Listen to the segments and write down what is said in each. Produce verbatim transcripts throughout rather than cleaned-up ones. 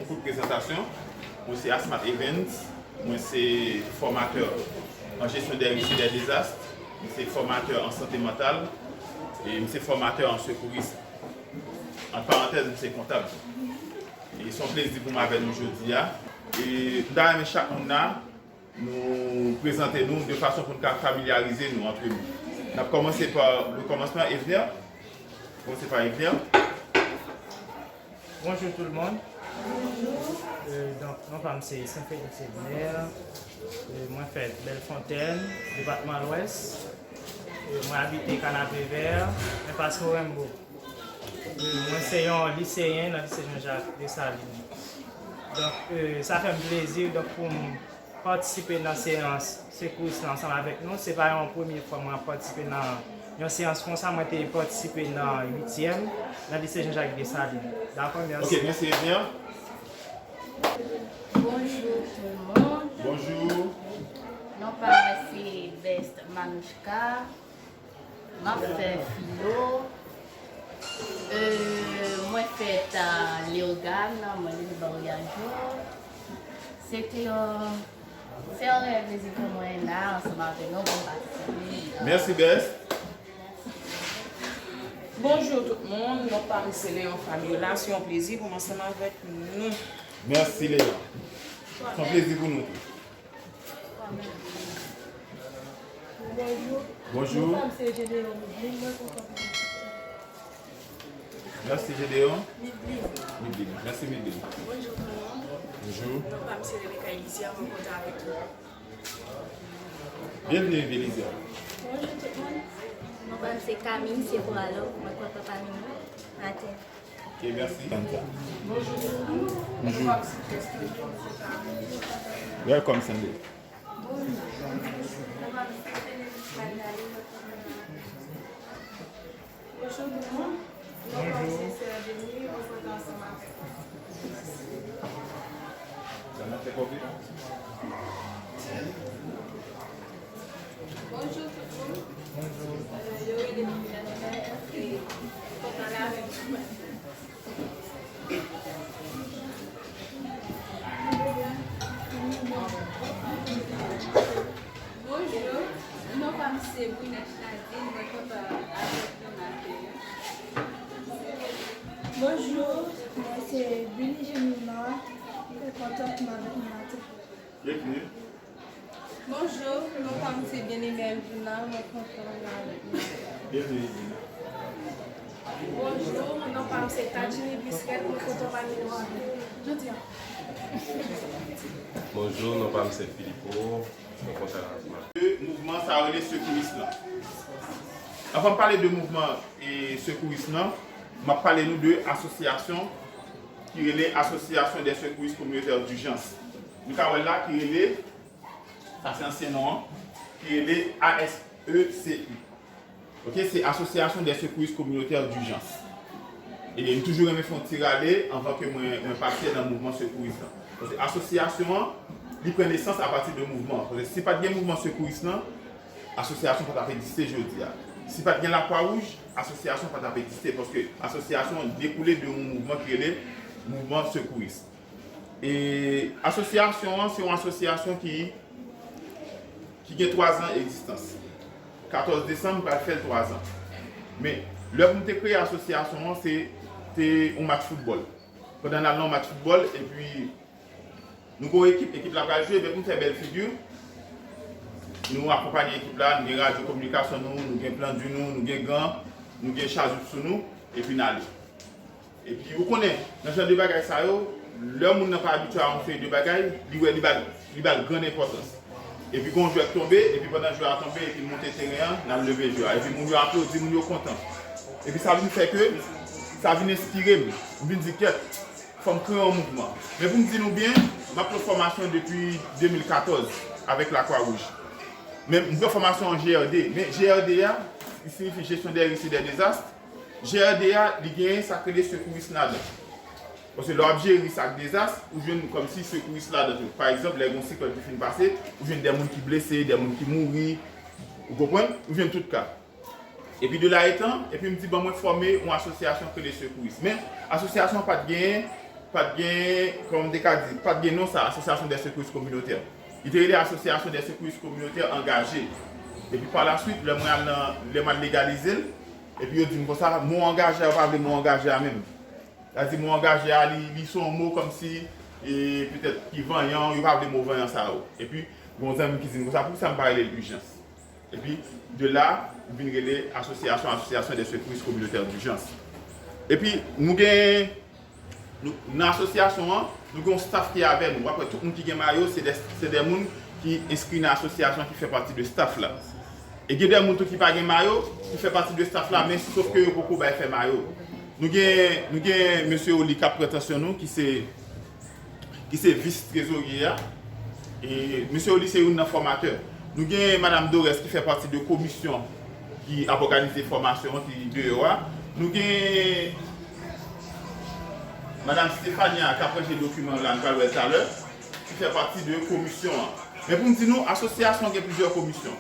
Kout prezantasyon, mwen se Asmat Evans, mwen se fòmatè an jesyon dè risk e dè dezas, mwen se fòmatè an sante mantal, e mwen se fòmatè an sekouris. Ant parantèz, mwen se kontab. E se yon plezi pou mwen avè nou jodi a. E m ta renmen chak moun la, nou prezante nou de fason pou n ka familyarize nou antre nou. N ap kòmanse pa le kòmansman, Evner. Kòmanse pa Evner. Bonjou tout moun. Euh, donk, non pa m se Saint Félix Edner. Euh, mwen fèt Bèlfontèn, depatman Lwès. Euh, mwen abite Kanapevè, men pa Sorembo. Euh, mwen se yon liseyen nan lise Jean Jacques Dessalines. Donk, euh, sa fè m plezi donk, pou m patisipe nan seyans sekouris la ansanm avèk nou. Se pa yon premye fwa mwen ap patisipe nan yon seyans konsa. Mwen te patisipe nan uityèm nan lise Jean Jacques Dessalines. Dakò, mèsi. Ok, mèsi Evner. Bonjou tout moun. Bonjou. Non pa mwen se Best Manouchka. M ap fè filo. Euh, mwen fèt a Leyogàn, mwen leve Baryajo. Se te yon, se yon rèv plezi pou mwen la ansanm avè nou pou m patisipe. Mèsi Best. Bonjou tout moun, non pa m se Leon Fabiola, se yon plezi pou m ansanm avèk nou. Mèsi Leon. Se yon plezi pou nou tou. Bonjou. Bonjou. Mwen se Gedeon Midlin, mwen kontan pou Mèsi Gedeon. Midlin. Midlin. Mèsi Midlin. Bonjou tout moun. Bonjou. Non pa m se Rebecca Elisia, mwen kontan avèk nou. Byenveni Elisia. Bonjou tout moun. Non pa m se Camille Sephora Love, mwen kontan pami nou maten. Ok, mèsi. Sandra. Bonjou tout moun. Bonjou. Non pa m se Christine, mwen kontan avèk nou. Welcome Sandy. Bonjou tout moun. Non pa m se Sè Denis, mwen kontan ansanm avèk nou. Bonjou tout moun. Yo rele m Jennifer, e kontan la avèk nou. Bonjou, non pa m se Brunette Nadine, mwen kontan avèk nou maten an. Bonjou, mwen se Billy Jemima, mwen kontan pou m avèk nou maten. Byenveni. Bonjou, non pa m se Bien-Aimé Elvina, mwen kontan la avèk nou. Byenveni Elvina. Bonjou, non pa m se Tadjini Bisrèt, mwen kontan pami nou avèk jodi a. Bonjou, non pa m se Filipo, mwen kontan la avèk nou. Mouvman sa rele sekouris lan. Anvan m pale de mouvman e sekouris lan, m ap pale nou de asosyasyon ki rele Association des Secouristes Communautaires d'Urgence. Nou ka wè l la ki rele, sa se ansyen non an, ki rele A S E C U. Ok, se Association des Secouristes Communautaires d'Urgence. E m toujou renmen fè yon ti rale anvan ke mwen, mwen pase nan mouvman sekouris lan. Paske asosyasyon an, li pran nesans apati de mouvman an. Paske si pa t gen mouvman sekouris lan, asosyasyon pa t ap egziste jodi a. Si pa t gen Lakwa Wouj, asosyasyon pa t ap egziste. Paske asosyasyon an dekoule de yon mouvman ki rele mouvman sekouris. E asosyasyon an, se yon asosyasyon ki, ki gen twa zan egzistans. Katòz desanm, pral fè l twa zan. Men, lè pou m te kreye asosyasyon an, se te yon match foutbòl. Pandan n al nan yon match foutbòl, epi nou gen yon ekip, ekip la pral jwe, men pou n fè bèl figi, nou akonpanye ekip la, nou gen radyo kominikasyon nou, nou gen plan di nou, nou gen gan, nou gen chazoup sou nou, epi n ale. Epi ou konnen, nan jan de bagay sa yo, lè moun nan pa abitye a yon seri de bagay, li wè li ba l, li ba l grann enpòtans. Epi gon jwè k tonbe, epi pandan jwè a tonbe, epi l monte teren an, n al leve jwè a. Epi moun yo aplodi, moun yo kontan. Epi sa vin fè ke, sa vin enspire m. M vin di kèt, fò m kreye yon mouvman. Men pou m di nou byen, m ap pran fòmasyon depi de mil katòz avèk Lakwa Wouj. Men m pran fòmasyon an G R D. Men G R D a, li siyifi jesyon dè risk e dè dezas. G R D a, li genyen sa k rele sekouris ladan. Paske lè w ap jere risk ak dezas, ou jwenn kòmsi sekouris ladan tou. Pa egzanp, lè gen yon siklòn ki fin pase, ou jwenn de moun ki blese, de moun ki mouri, ou konprann? Ou jwenn tout ka. Epi de la etan, epi m di ban mwen fòme yon asosyasyon k rele sekouris. Men, asosyasyon an pa t genyen Pa t gen, kòman m te ka di, pa t gen non sa, Association des Secouristes Communautaires. Li te rele Association des Secouristes Communautaires Engagés. Epi pa la swit, lè mwen al nan, lè m al legalize l, epi yo di m konsa, mo angaje a, yo pa vle mo angaje a menm. Sa di mo angaje a, li, li se yon mo kòmsi, e, petèt ki vanyan, yo pa vle mo vanyan sa yo. Epi, gen yon zanmi ki di m konsa, poukisa m pa rele l Ijans? Epi, de la, m vin rele asosyasyon, Association des Secouristes Communautaires d'Urgence. Epi, nou gen, nou, nan asosyasyon an, nou gen yon staff ki avè nou. W ap wè tout moun ki gen mayo, se de, se de moun ki enskri nan asosyasyon, ki fè pati de staff la. E gen de moun tou ki pa gen mayo, ki fè pati de staff la, men sof ke yo poko bay fè mayo. Nou gen, nou gen mesye Oli k ap pran tansyon nou, ki se, ki se vis trezorye a. E mesye Oli se youn nan fòmatè. Nou gen madanm Dorès ki fè pati de komisyon ki ap òganize fòmasyon an ki deyò a. Nou gen madanm Stefania k ap ranje dokiman la, nou pral wè l talè, ki fè pati de komisyon an. Men pou m di nou, asosyasyon an gen plizyè komisyon.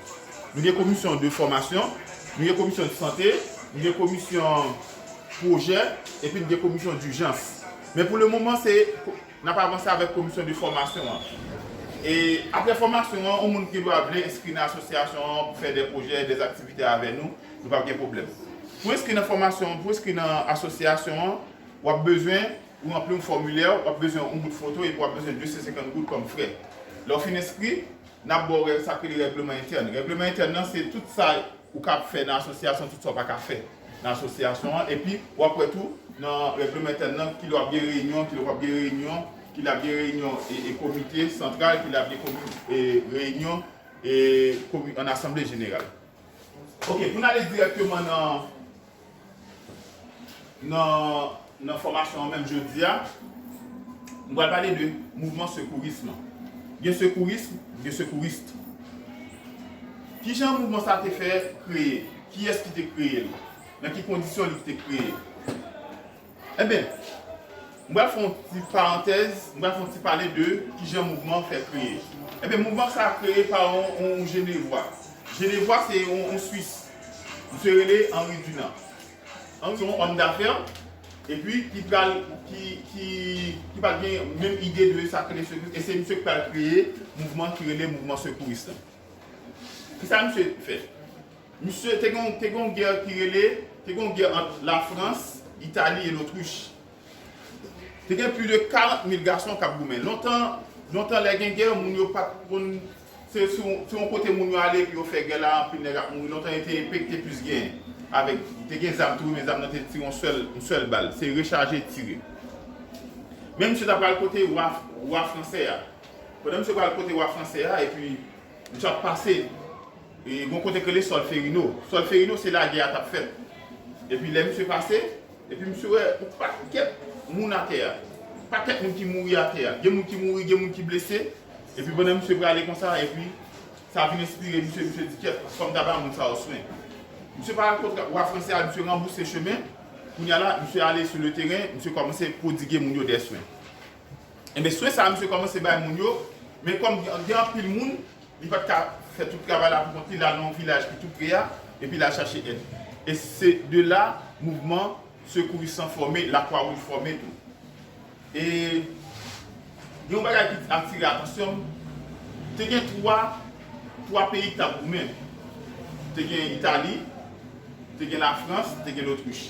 Nou gen komisyon de fòmasyon, nou gen komisyon de sante, nou gen komisyon pwojè, epi nou gen komisyon dijans. Men pou le moman, se, n ap avanse avèk komisyon de fòmasyon an. E apre fòmasyon an, yon moun ki dwa vle enskri nan asosyasyon an pou fè de pwojè, de aktivite avè nou, nou p ap gen pwoblèm. Pou enskri nan fòmasyon an, pou enskri nan asosyasyon an, w ap bezwen ou ranpli yon fòmilè, w ap bezwen yon bout foto epi w ap bezwen de san senkant goud kòm frè. Lè w fin enskri, n ap ba w rè-, sa k rele règleman entèn. Règleman entèn nan, se tout sa ou ka fè nan asosyasyon, tout sa w pa ka fè nan asosyasyon an. Epi, w ap wè tou, nan règleman entèn nan, kilè w ap gen reyinyon, kilè w p ap gen reyinyon, kilè ap gen reyinyon e, e komite santral, kilè ap gen komi-, e reyinyon e komi-, an asanble jeneral. Ok, pou n ale dirèkteman nan, nan, nan fòmasyon an menm jodi a, m pral pale de mouvman sekourism. Gen sekourism, gen sekourist. Kijan mouvman sa te fè kreye? Kiyès ki te kreye l? Nan ki kondisyon li te kreye? Enben, m pral fè yon ti parantèz, m pral fè yon ti pale de kijan mouvman an fè kreye. Enben, mouvman sa a kreye pa yon, yon Jenevwa. Jenevwa se yon, yon Swis. Misye rele Henri Dunant. Henri se yon òm dafè, epi ki pral, ki, ki, ki pral gen menm ide de sa k rele sekouris, e se misye ki pral kreye mouvman ki rele mouvman sekouris lan. Kisa misye fè? Misye te gen, te gen yon gè ki rele, te gen yon gè ant Lafrans, Itali e Lotrich. Te gen plis de karant mil gason k ap goumen. Lontan, lontan lè gen gè, moun yo pa t konn, se sou, se yon kote moun yo ale pou yo fè gè la, anpil nèg ap mouri. Lontan yo te enpe ki te plis genyen. Avèk, te gen zam tou, men zam nan te tire yon sèl, yon sèl bal. Se rechaje tire. Men misye ta pral kote wa, wa fransè a. Pandan misye pral kote wa fransè a, epi misye ap pase, e, gon kote k rele Solferino. Solferino, se la gè a t ap fèt. Epi lè misye pase, epi misye wè yon pakèt moun atè a. Pakèt moun ki mouri atè a. Gen moun ki mouri, gen moun ki blese. Epi pandan misye prale konsa, epi sa vin enspire misye, misye di, "Kèt, fò m ta ba moun sa yo swen." Misye pa rankontre wa fransè a, misye ranbouse chemen. Kounye a la, misye ale sou le teren, misye kòmanse pwodige moun yo dè swen. Enben, swen sa a, misye kòmanse bay moun yo, men kòm gen, gen anpil moun, li pa t ka fè tout travay la pou kont li, l al nan yon vilaj ki tou pre a, epi l al chache èd. E se de la, mouvman sekouris lan fòme, Lakwa Wouj fòme tou. E gen yon bagay ki atire atansyon m, te gen twa, twa peyi ki t ap goumen. Te gen Itali, te gen Lafrans, te gen Lotrich.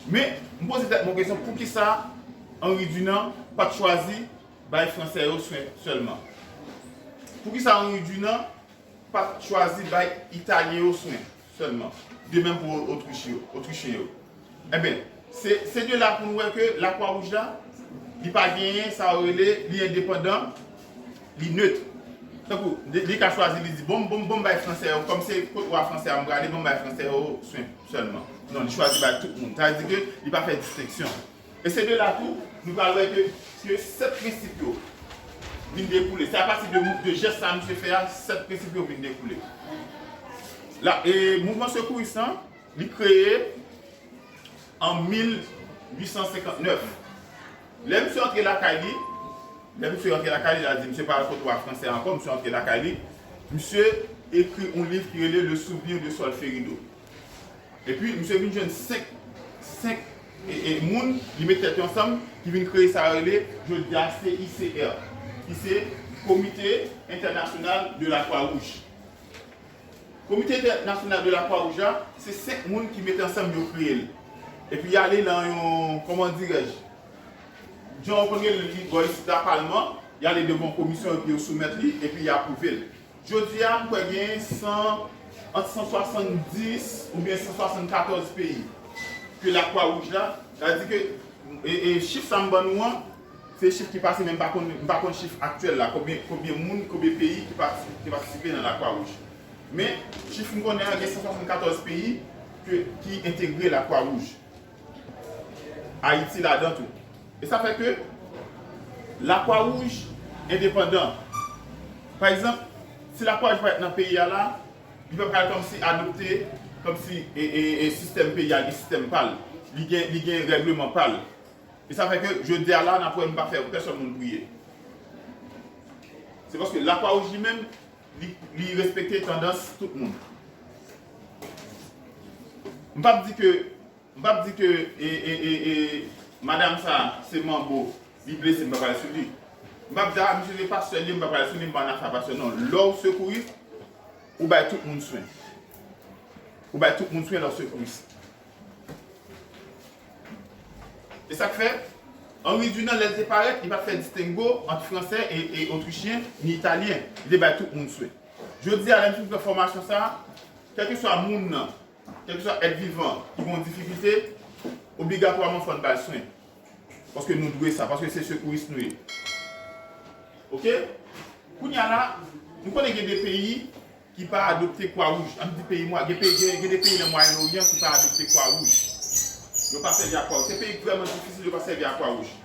Men, m poze tèt mwen kesyon, poukisa Henri Dunant pa t chwazi bay fransè yo swen sèlman? Poukisa Henri Dunant pa t chwazi bay italyen yo swen sèlman? De menm pou otrich yo, otrichen yo. Enben, se, se de la pou nou wè ke Lakwa Wouj la, li pa genyen sa yo rele, li endepandan, li net. Tankou, li, li ka chwazi, li di, "Bon, bon, bon, bay fransè yo, kòm se kot wa fransè a m prale, bon, bay fransè yo swen sèlman." Non, li chwazi bay tout moun. Sa vle di ke li pa fè distenksyon. E se de la tou, nou pral wè ke, ke sèt prensip yo vin dekoule. Se apati de, de jès sa misye fè a, sèt prensip yo vin dekoule. La, e mouvman sekouris lan, li kreye an mil uit san senkant nèf. Lè misye antre lakay li, lè misye antre lakay li, l al di misye pa al kot wa fransè a ankò, misye antre lakay li, misye ekri yon liv ki rele Le Souvenir de Solferino. Epi, misye vin jwenn senk, senk e, e, moun, li met tèt yo ansanm, ki vin kreye sa yo rele jodi a C I C R, ki se Comité International de la Croix-Rouge. Komite Entènasyonal de la Croix Rouge la, se senk moun ki met ansanm yo kreye l. Epi y ale nan yon, kòman dirèj, jan w konn rele li bò isit la, palman, y ale devan yon komisyon epi yo soumèt li, epi y apwouve l. Jodi a, m kwè gen san, ant san swasanndis oubyen san swasannkatòz peyi ke Lakwa Wouj la, sa vle di ke, e, e, chif sa m ban nou an, se chif ki pase, men m pa konn, m pa konn chif aktyèl la, konbyen, konbyen moun, konbyen peyi ki pati-, ki patisipe nan Lakwa Wouj. Men, chif m konnen an, gen san swasannkatòz peyi ke, ki entegre Lakwa Wouj. Ayiti ladan tou. E sa fè ke Lakwa Wouj endepandan. Pa egzanp, si Lakwa Wouj parèt nan peyi a la, li pa pral kòmsi adopte, kòmsi, e, e, e, sistèm peyi a, li gen sistèm pa l. Li gen, li gen règleman pa l. E sa fè ke jodi a la, n ap wè nou pa fè pèsòn moun priye. Se paske Lakwa Wouj li menm, li, li respekte tandans tout moun. M p ap di ke, m p ap di ke, e, e, e, e, madanm sa, se manbo, li blese, m pa pral sou li. M p ap di, a, misye se pastè, li, m pa pral sou li, m pa nan afè pastè. Non, lè w sekouris, ou bay tout moun swen. Ou bay tout moun swen lè w sekouris. E sa k fè, Henri Dunant, lè l te parèt, li pa t fè distengo ant fransè e, e otrichyen, ni italyen. Li te bay tout moun swen. Jodi a, lè m fin pran fòmasyon sa a, kèlkeswa moun nan, kèlkeswa èt vivan ki gen yon difikilte, obligatwaman fò n ba l swen. Paske nou dwe sa, paske se sekouris nou ye. Oke? Kounye a la, nou konnen gen de peyi ki pa adopte Kwa Wouj. Ann di peyi mwa, gen peyi, gen, gen de peyi nan Mwayen Oryan ki pa adopte Kwa Wouj. Yo pa sèvi ak Kwa Wouj. Se peyi ki vrèman difisil, yo pa sèvi ak Kwa Wouj.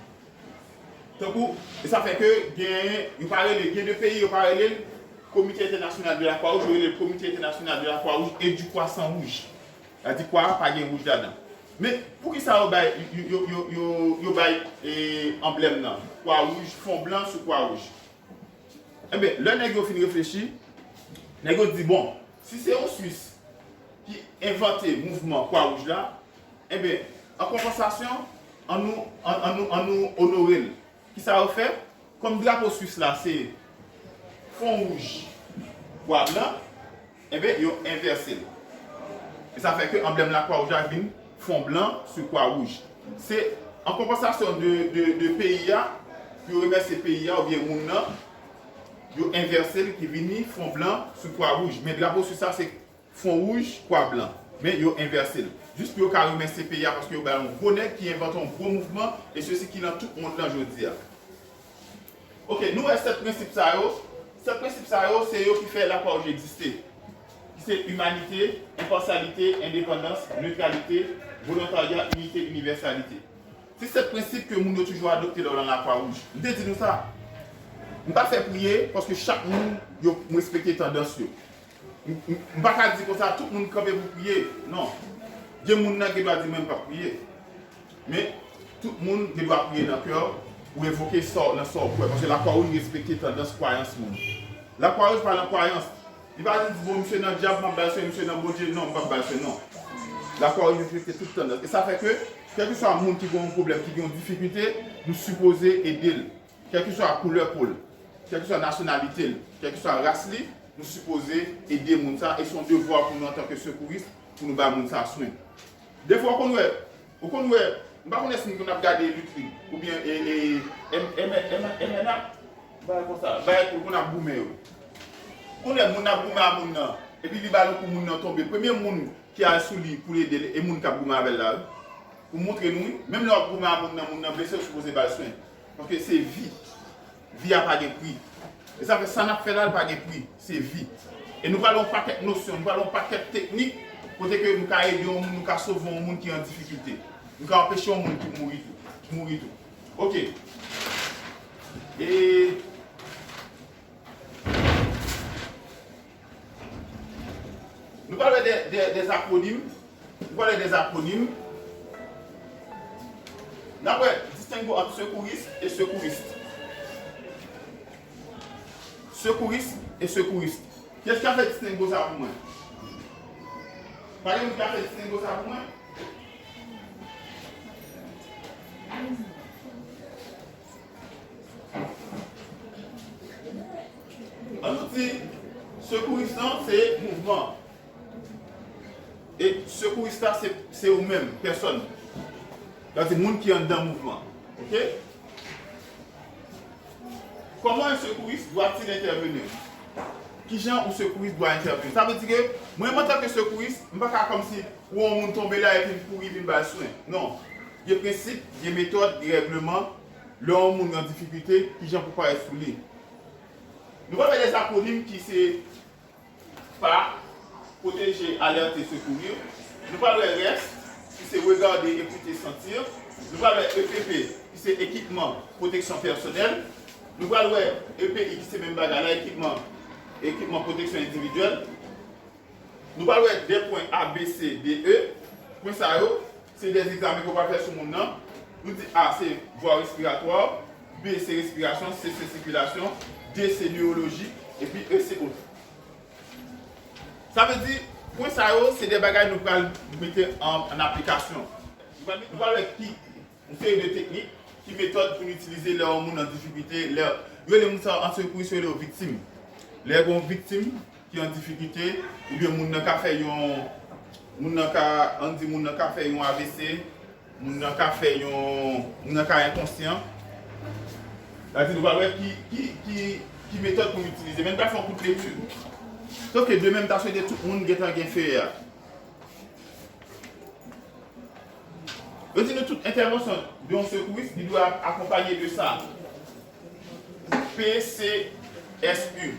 Tankou, e sa fè ke gen, yo pa rele, gen de peyi, yo pa rele l Comité International de la Croix-Rouge, yo rele l Comité International de la Croix-Rouge et du Croissant Rouge. Sa di kwa a pa gen wouj ladan. Men, poukisa yo bay, yo, yo, yo, yo, yo bay, e, anblèm nan? Kwa wouj, fon blan sou kwa wouj. Enben, lè nèg yo fin reflechi, nèg yo di, bon, si se yon Swis ki envante mouvman Kwa Wouj la, enben, an konpansasyon, an nou, an, an nou, an nou onore l. Kisa yo fè? Kòm drapo Swis la se fon wouj, kwa blan, enben, yo envèse l. E sa fè ke anblèm Lakwa Wouj la vin fon blan sou kwa wouj. Se an konpansasyon de, de, de peyi a, pou yo remèsye peyi a oubyen moun nan, yo envèse l ki vini fon blan sou kwa wouj. Men drapo Swis la se fon wouj, kwa blan. Men yo envèse l. Jis pou yo ka remèsye peyi a paske yo bay yon gwo nèg ki envante yon gwo mouvman, e sesi ki nan tout mond lan jodi a. Oke, nou wè sèt prensip sa yo. Sèt prensip sa yo, se yo ki fè Lakwa Wouj egziste. Ki se imanite, enpasyalite, endepandans, netralite, volontarya, inite, inivèsalite. Se sèt prensip ke moun yo toujou adopte lè yo nan Lakwa Wouj. M te di nou sa. M pa fè priye paske chak moun, yo, m respekte tandans yo. M, m, m pa ka di konsa, tout moun kanpe pou priye. Non. Gen moun nan gen dwa di, mwen, m p ap priye. Men, tout moun gen dwa priye nan kè w, ou envoke sa w, nan sa w kwè. Paske Lakwa Wouj respekte tandans kwayans moun. Lakwa Wouj pa nan kwayans. Li pa di, bon, misye nan dyab, m ap ba l swen, misye nan Bondye, non, m p ap ba l swen, non. Lakwa Wouj respekte tout tandans. E sa fè ke, kèlkeswa moun ki gen yon pwoblèm, ki gen yon difikilte, nou sipoze ede l. Kèlkeswa koulè po l, kèlkeswa nasyonalite l, kèlkeswa ras li, nou sipoze ede moun sa, e se yon devwa pou nou antanke sekouris, pou nou ba moun sa swen. Defwa, ou konn wè, ou konn wè, m pa konn èske moun konn ap gade Lutte Libre, oubyen, e, e, M, M, M, M N A, bagay konsa, bagay pou konn ap goumen yo. Ou konn wè moun ap goumen a moun nan, epi li ba l yon kou, moun nan tonbe. Premye moun ki al sou li pou l ede l, e moun k ap goumen avè l la, wi. Pou montre nou, wi, menm lè w ap goumen a moun nan, moun nan blese, ou sipoze ba l swen. Paske se vi. Vi a pa gen pri. E sa fè sa n ap fè la, l pa gen pri. Se vi. E nou pral wè yon pakèt nosyon, nou pral wè yon pakèt teknik, kote ke nou ka ede yon moun, nou ka sove yon moun ki an difikilte. Nou ka anpeche yon moun ki mouri tou. Ki mouri tou. Oke. E Nou pral wè de, de, de akwonim. Nou pral wè de akwonim. N ap wè distengo ant sekouris e sekouris. Sekouris e sekouris. Kiyès ki ka fè distengo sa pou mwen? Pa gen moun ki ka fè distengo sa pou mwen? An nou di, sekouris lan se mouvman. E sekouris la se, se ou menm, pèsòn. Sa di moun ki anndan mouvman. Oke? Comment un secouriste doit-il intervenir? Kijan yon sekouris dwa entèveni? Sa vle di ke mwen, antanke sekouris, m pa ka kòmsi wè yon moun tonbe la epi m kouri vin ba l swen. Non. Gen prensip, gen metòd, gen règleman. Lè yon moun an difikilte, kijan pou parèt sou li. Nou pral wè de akwonim ki se pa, protéger, alerter, secourir. Nou pral wè rest, ki se regarder, écouter, sentir. Nou pral wè E P P, ki se ekipman, pwoteksyon pèsonèl. Nou pral wè E P I, ki se menm bagay la, ekipman, ekipman pwoteksyon endividyèl. Nou pral wè de pwen A, B, C, D, E. Pwen sa yo, se de egzamen ke w pral fè sou moun nan. Nou di A se vwa respiratwa, B se respirasyon, C se sikilasyon, D se newoloji, epi E se ot. Sa vle di, pwen sa yo, se de bagay nou pral mete an, an aplikasyon. Nou pral, nou pral wè ki, yon seri de teknik, ki metòd pou n itilize lè yon moun an difikilte, lè, yo rele moun sa an sekouris, yo rele yo viktim. Lè gen yon viktim ki an difikilte, oubyen moun nan ka fè yon, moun nan ka, ann di moun nan ka fè yon A V C, moun nan ka fè yon, moun nan ka enkonsyan. Sa di nou pral wè ki, ki, ki, ki metòd pou n itilize. Men n pral fè yon kout lekti. Sof ke demen m ta swete tout moun gentan gen feye a. Yo di nou tout entèvansyon de yon sekouris, li dwe akonpanye de sa. P C S U.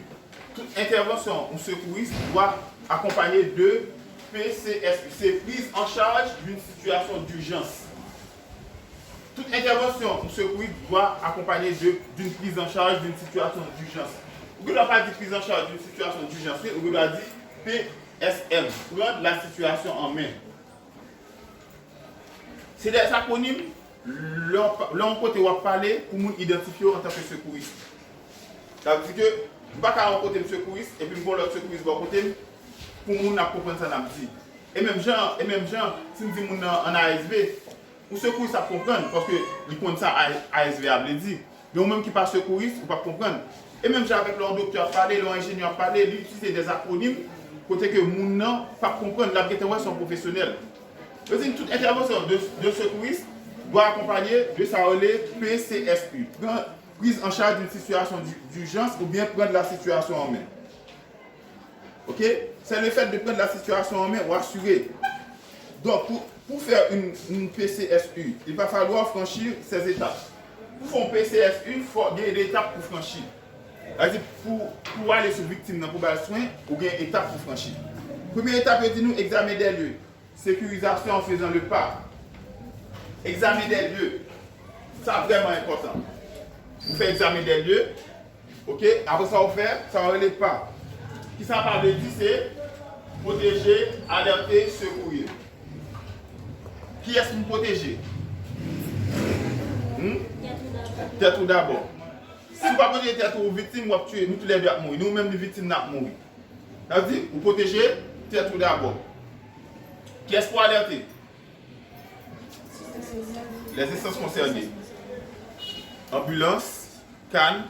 Tout entèvansyon yon sekouris dwa akonpanye de P C S U. Se prise en charge d'une situation d'urgence. Tout entèvansyon yon sekouris dwa akonpanye de d'une prise en charge d'une situation d'urgence. Ou gen dwa pa di prise en charge d'une situation d'urgence, wi, ou gen dwa di P S M, prendre la situation en main. Se de akwonim, lè w pa, lè yon kote w ap pale pou moun idantifye w antanke sekouris. Sa vle di ke m pa ka yon kote m sekouris, epi m gen yon lòt sekouris bò kote m, pou moun ap konprann sa n ap di. E menm jan, e menm jan, si m di moun nan an A S V, yon sekouris ap konprann, paske li konn sa A S V a vle di. Men ou menm ki pa sekouris, ou p ap konprann. E menm jan avèk lè yon doktè ap pale, lè yon enjenyè ap pale, li itilize de akwonim, kote ke moun nan p ap konprann, l ap gentan wè se yon pwofesyonèl. Yo di tout entèvansyon de, de sekouris dwa akonpanye de sa yo rele P C S U. Pran, prise en charge d'une situation d'u-, d'urgence oubyen prendre la situation en main. Ok? C'est le fait de prendre la situation en main ou assurer. Donc, pour, pour faire une, une P C S U, il va falloir franchir ces étapes. Pou fè yon P C S U, fò gen de etap pou franchi. Sa di, pou, pou ale sou viktim nan, pou ba l swen, ou gen etap pou franchi. Premye etap, yo di nou, examen des lieux. Sécurisation en faisant le pas. Examen des lieux. Sa vrèman enpòtan. Ou fè examen des lieux. Ok? Apre sa, ou fè, sa yo rele pa. Ki sa pa vle di, se pwoteje, alète, sekouye. Kiyès m pwoteje? Hmm? Tèt ou dabò. Si w pa pwoteje tèt ou, ou viktim, w ap tiye. Nou toulède ap mouri. Ni ou menm, ni viktim nan ap mouri. Sa vle di, ou pwoteje tèt ou dabò. Kiyès pou alète? Les instances concernées. Ambulans, CAN,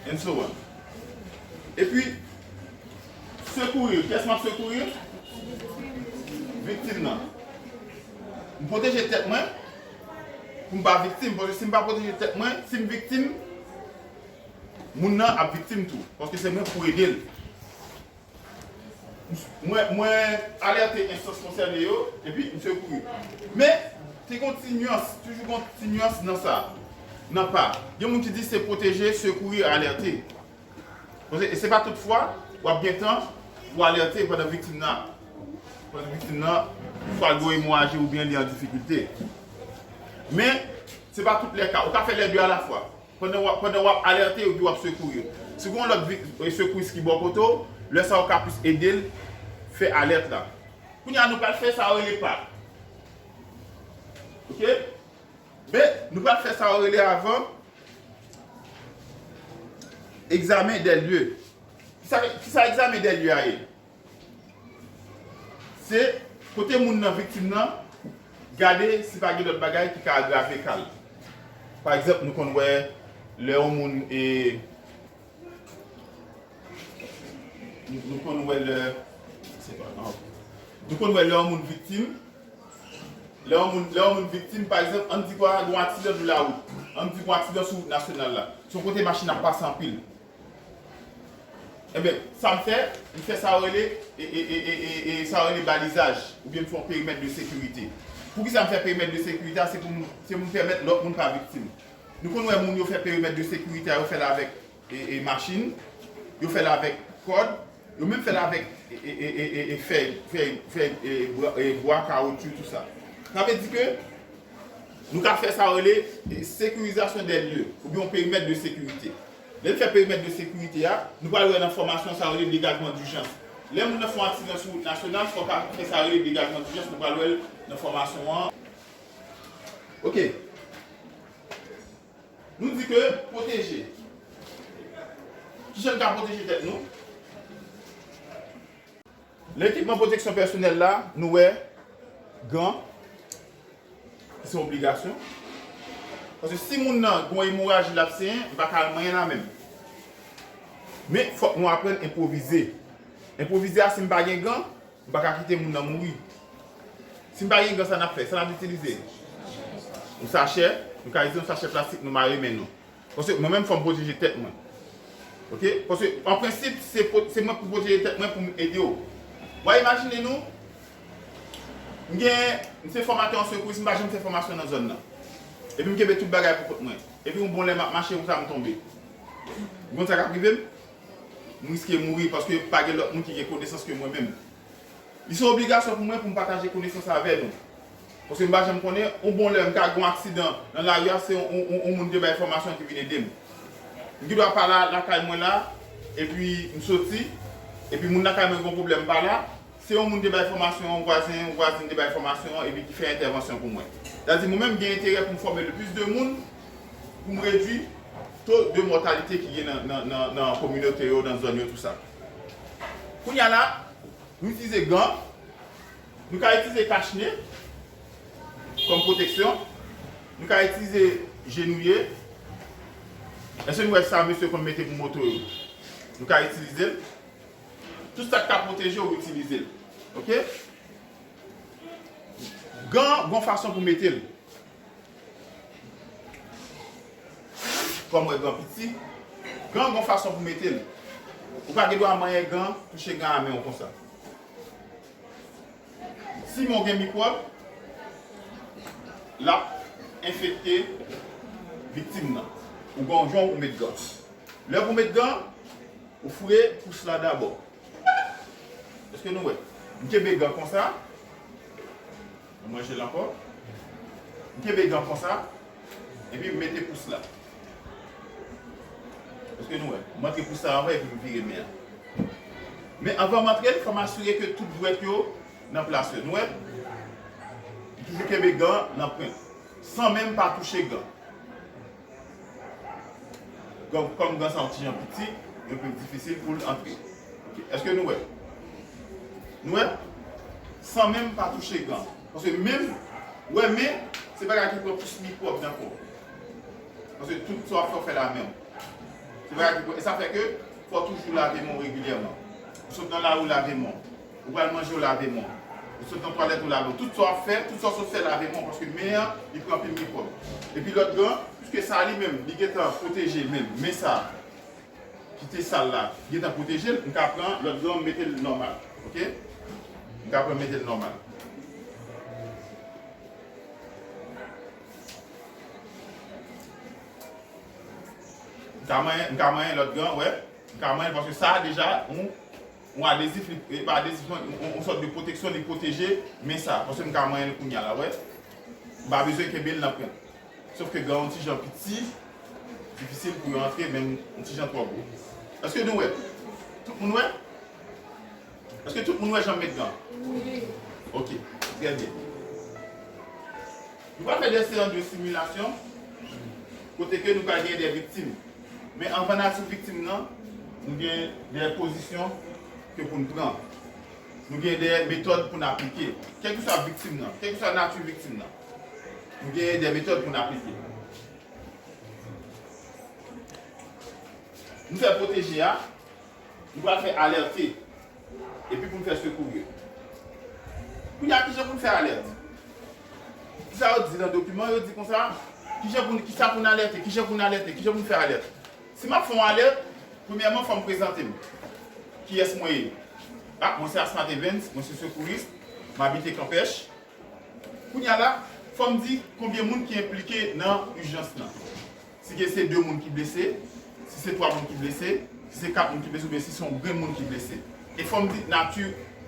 and so on. Epi, sekourir. Kiyès m ap sekourir? Viktim nan. M pwoteje tèt mwen pou m pa viktim. Paske si m pa pwoteje tèt mwen, si m viktim, moun nan ap viktim tou. Paske se mwen pou ede l. Mwen, mwen alète enstans konsène yo, epi m sekouri. Men, te gen yon ti nyans, toujou gen yon ti nyans nan sa. Nan pa. Gen moun ki di se pwoteje, sekouri, alète. Paske, e se pa tout fwa, w ap gen tan pou alète pandan viktim nan, pandan viktim nan, swa l gen yon emoraji oubyen li an difikilte. Men, se pa tout lè ka. Ou ka fè lè de alafwa. Pandan w ap, pandan w ap alète epi w ap sekouri. Si gen yon lòt vi-, e, sekouris ki bò kote w, lè sa a w ka plis ede l fè alèt la. Kounye a, nou pral fè sa yo rele pa. Oke? Men, nou pral fè sa yo rele avan examen des lieux. Kisa, kisa examen des lieux a ye? Se kote moun nan, viktim nan, Gade si pa gen lòt bagay ki ka agrave ka l. Pa egzanp, nou konn wè lè yon moun e, nou, nou konn wè lè, se pa, ah, ok. Nou konn wè lè yon moun viktim, lè yon moun, lè yon moun viktim, pa egzanp, ann di kwa gen yon aksidan sou lawout, ann di gen yon aksidan sou wout nasyonal la, se yon kote machin ap pase anpil. Ebyen, sa m fè, m fè sa yo rele, e, e, e, e, e, e sa yo rele balizaj, oubyen m fè yon perimèt de sekirite. Poukisa m fè perimèt de sekirite a? Se pou m, se pou m pèmèt lòt moun pa viktim. Nou konn wè moun yo fè perimèt de sekirite a, yo fè l avèk, e, e, machin, yo fè l avèk kòd, yo menm fè l avèk, e, e, e, e, e, fèy, fèy, fèy, e, bwa, e, bwa, kawotchou, tout sa. Sa vle di ke nou ka fè sa yo rele, e, sécurisation des lieux, oubyen yon perimèt de sekirite. Lè n fè perimèt de sekirite a, nou pral wè nan fòmasyon sa yo rele degajman dijans. Lè moun nan fè yon aksidan sou wout nasyonal, fò w ka fè sa yo rele degajman dijans, nou pral wè l nan fòmasyon an. Ok. Nou di ke pwoteje. Kijan n ka pwoteje tèt nou? Nan ekipman pwoteksyon pèsonèl la, nou wè gan, ki se yon obligasyon. Paske si moun nan gen yon emoraji l ap senyen, m pa ka al manyen l a men m. Men, fòk nou aprann enpwovize. Enpwovize a, si m pa gen gan, m pa ka kite moun nan mouri. Si m pa gen gan, sa n ap fè? Sa n ap itilize? Yon sachè, nou ka itilize yon sachè plastik, nou mare men nou. Paske mwen menm, fò m pwoteje tèt mwen. Ok? Paske, an prensip, se pwo-, se mwen pou pwoteje tèt mwen pou m ede w. W a imajine nou, m gen, m se fòmatè an sekouris, m pa janm fè fòmasyon nan zòn nan. Epi m kenbe tout bagay pou kont mwen. Epi yon bon lè m ap mache konsa, m tonbe. Ou konn sa k ap rive m? M riske mouri paske pa gen lòt moun ki gen konesans ke mwen menm. Li se yon obligasyon pou mwen pou m pataje konesans avè nou. Paske m pa janm konnen, yon bon lè m ka gen yon aksidan nan lari a, se yon, yon, yon, yon moun te bay enfòmasyon ki vin ede m. M gen dwa pa la, lakay mwen la, epi m soti, epi moun lakay mwen gen yon pwoblèm pa la, se yon moun te bay enfòmasyon, yon vwazen, yon vwazin te bay enfòmasyon, epi ki fè entèvansyon pou mwen. Sa di, mwen menm, m gen enterè pou m fòme le plis de moun, pou m redui to de mòtalite ki gen nan, nan, nan, nan kominote yo, nan zòn yo, tou sa. Kounye a la, nou itilize gan, nou ka itilize kachne kòm pwoteksyon, nou ka itilize jenouye. Èske nou wè sa mesye konn mete pou moto yo? Nou ka itilize l. Tout sa k ka pwoteje w, itilize l. Ok? Gan, gon fason pou mete l. Kòm wè gan piti, gan gon fason pou mete l. Ou pa gen dwa manyen gan, touche gan a men w konsa. Si men w gen mikwòb, l ap enfekte viktim nan. Ou gen yon jan ou met gan. Lè pou met gan, ou foure pous la dabò. Èske nou wè? M kenbe gan konsa. M ranje l ankò. M kenbe gan konsa. Epi m mete pous la. Èske nou wè? M antre pous la anvan epi m vire men an. Men anvan m antre l, fò m asire ke tout dwèt yo nan plas yo. Nou wè? M toujou kenbe gan nan pwent. San menm pa touche gan. Kòm, kòm gan sa yon ti jan piti, yon pil difisil pou l antre. Ok, èske nou wè? Nou wè? San menm pa touche gan. Paske menm, wè men, se bagay ki pran plis mikwòb nan kò w. Paske tout sa w ap fè, w fè l a men w. Se bagay ki pran, e sa fè ke fò w toujou lave men w regilyèman. Ou sot nan lari, w lave men w. Ou pral manje, w lave men w. Ou sot nan twalèt, ou lave men w. Tout sa w ap fè, tout sa w sot fè, lave men w, paske men an, li pran anpil mikwòb. Epi lòt gan, piske sa li menm, li gentan pwoteje menm, men sa, ki te sal la, li gentan pwoteje l, m ka pran lòt gan, m mete l nòmal. Ok? M ka pran, mete l nòmal. M ka manyen, m ka manyen lòt gan, wè. M ka manyen l paske sa a deja, yon, yon adezif, li, e pa adezif non, yon, yon, yon sòt de pwoteksyon, li pwoteje men sa a. Paske m ka manyen l kounye a la, wè. M pa bezwen kenbe l nan pwent. Sof ke gan yon ti jan piti, difisil pou yo antre, men yon ti jan twò gwo. Èske nou wè? Tout moun wè? Èske tout moun wè jan m met gan? Wi. Ok, trè byen. Nou pral fè de seyans de similasyon kote ke nou pral gen de viktim. Men anvan n al sou viktim nan, nou gen de pozisyon ke pou n pran. Nou gen de metòd pou n aplike. Kèlkeswa viktim nan, kèlkeswa nati viktim nan, nou gen de metòd pou n aplike. Nou fè pwoteje a, nou pral fè alète, epi pou n fè sekouri. Kounye a, kijan pou n fè alète? Kisa yo di nan dokiman? Yo di konsa, kijan pou n, kisa pou n alète, kijan pou n alète, kijan pou n fè alète? Si m ap fè yon alèt, premyèman, fò m prezante m. Kiyès mwen ye? Ah, mwen se Asmat Evens, mwen se sekouris, m abite Kanpèch. Kounye a la, fò m di konbyen moun ki enplike nan ijans lan. Si ke se de moun ki blese, si se twa moun ki blese, si se kat moun ki blese, oubyen si se yon grenn moun ki blese. E fò m di nati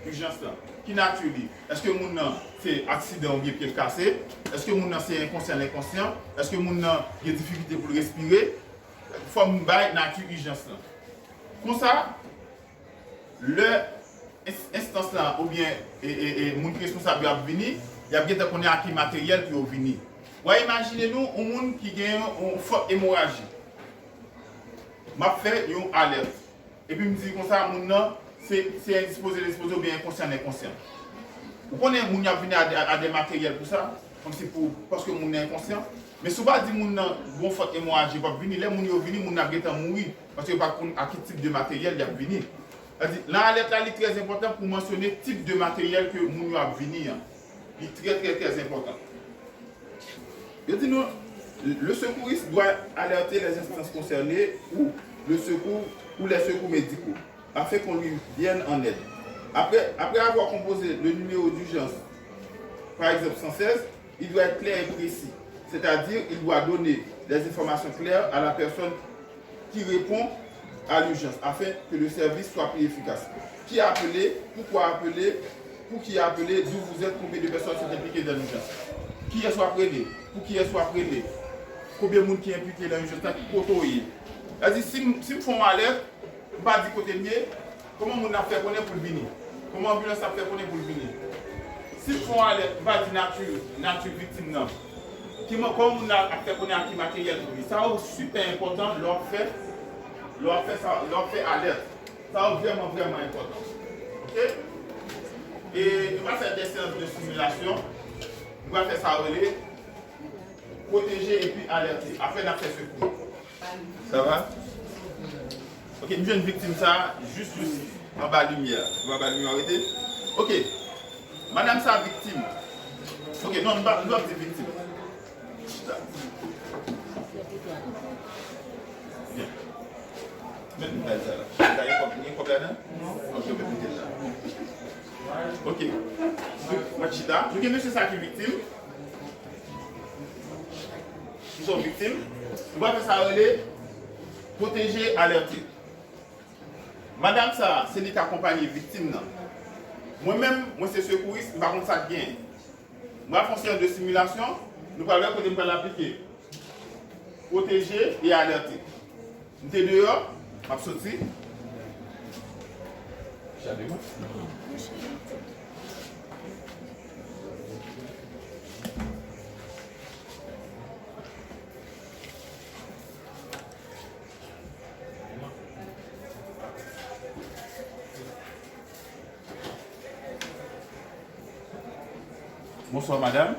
ijans lan. Ki nati li? Èske moun nan se aksidan oubyen pye l kase? Èske moun nan se enkonsyan, lenkonsyan? Èske moun nan gen difikilte pou l respire? Fò m bay nati ijans lan. Konsa, lè ins-, enstans lan oubyen, e, e, e, moun ki responsab yo ap vini, y ap gentan konnen ak ki materyèl pou yo vini. W a imajine nou yon moun ki gen yon fòt emoraji. M ap fè yon alèt. Epi m di konsa, moun nan, se, se endispoze, endispoze oubyen enkonsyan, enkonsyan. Ou konnen moun y ap vini a, a, a de materyèl pou sa, kòmsi pou, paske moun nan enkonsyan. Men si w pa di moun nan gon fòt emoraji, p ap vini. Lè moun yo vini, moun nan ap gentan mouri, paske yo pa konn a ki tip de materyèl y ap vini. Sa di, nan alèt la, li trè enpòtan pou mansyone tip de materyèl ke moun yo ap vini an. Li trè, trè, trè enpòtan. Yo di nou, le secouriste doit alerter les instances concernées ou le secours ou les secours médicaux afin qu'on lui vienne en aide. Après, après avoir composé le numéro d'urgence, par exemple cent seize, il doit être clair et précis, c'est-à-dire il doit donner des informations claires à la personne qui répond à l'urgence afin que le service soit plus efficace. Qui appeler, pourquoi appeler, pour qui appeler, d'où vous êtes, combien de personnes sont impliquées dans l'urgence. Kiyès w ap rele? Pou kiyès w ap rele? Konbyen moun ki enplike nan ijans lan? Ki kote w ye? Sa di, si m, si m fè yon alèt, m pa di kote m ye, kòman moun nan ap fè konnen pou l vini? Kòman anbilans ap fè konnen pou l vini? Si m fè yon alèt, m pa di nati, nati viktim nan. Ki man-, kòman moun nan ap fè konnen ak ki materyèl pou li? Sa yo sipè enpòtan lè w ap fè, lè w ap fè sa, lè w ap fè alèt. Sa yo vrèman, vrèman enpòtan. Oke? E nou va fè de seyans de similasyon. Nou va fè sa yo rele pwoteje epi alète. Apre, n ap fè sekou. Sa va? Oke, m jwenn viktim sa a jis, jis anba limyè. Nou anba limyè, w rete? Oke. Madanm sa a viktim. Oke, non, nou pa, nou pa di viktim. Chita. Byen. Met nou bay sa la. Sa gen kòb, gen kòb ladan? Ok, ou mete l la. Ok. Mwen chita. Nou gen mesye sa ki viktim. Nou se yon viktim. Nou pa fè sa rele pwoteje, alète. Madanm sa a, se li k akonpanye viktim nan. Mwen menm, mwen se sekouris, m pa konn sa k genyen. Mwen ap fè yon seyans de similasyon, nou pral wè kote m pral aplike pwoteje e alète. M te deyò, m ap soti. Chade mwen. Bonswa, madanm.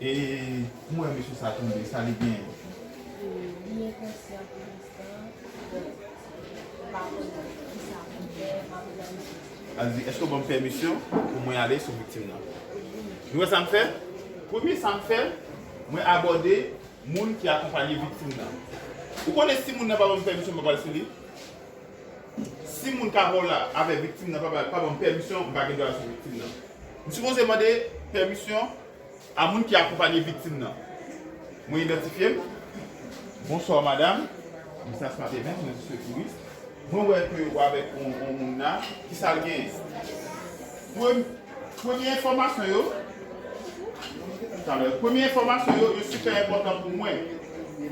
E, m wè mesye sa tonbe, sa li genyen? Li enkonsyan pou lenstan. Donk, m pa konn kisa pou m fè, m ap tann. Al di, èske w ban m pèmisyon pou mwen ale sou viktim nan? Nou wè sa m fè? Premye sa m fè, mwen abòde moun ki akonpanye viktim nan. Ou konnen si moun nan pa ban m pèmisyon, m pa pral sou li? Si moun k ap la avèk viktim nan pa, pa, pa ban m pèmisyon, m pa gen dwa sou viktim nan. M sipoze mande pèmisyon a moun ki akonpanye viktim nan. Mwen idantifye m. Bonswa, madanm. Mwen se Asma Evens, mwen se sekouris. Mwen wè ke w avèk yon, yon moun la. Kisa l genyen? Prem-, premye enfòmasyon yo, talè, premye enfòmasyon yo, yo sipè enpòtan pou mwen.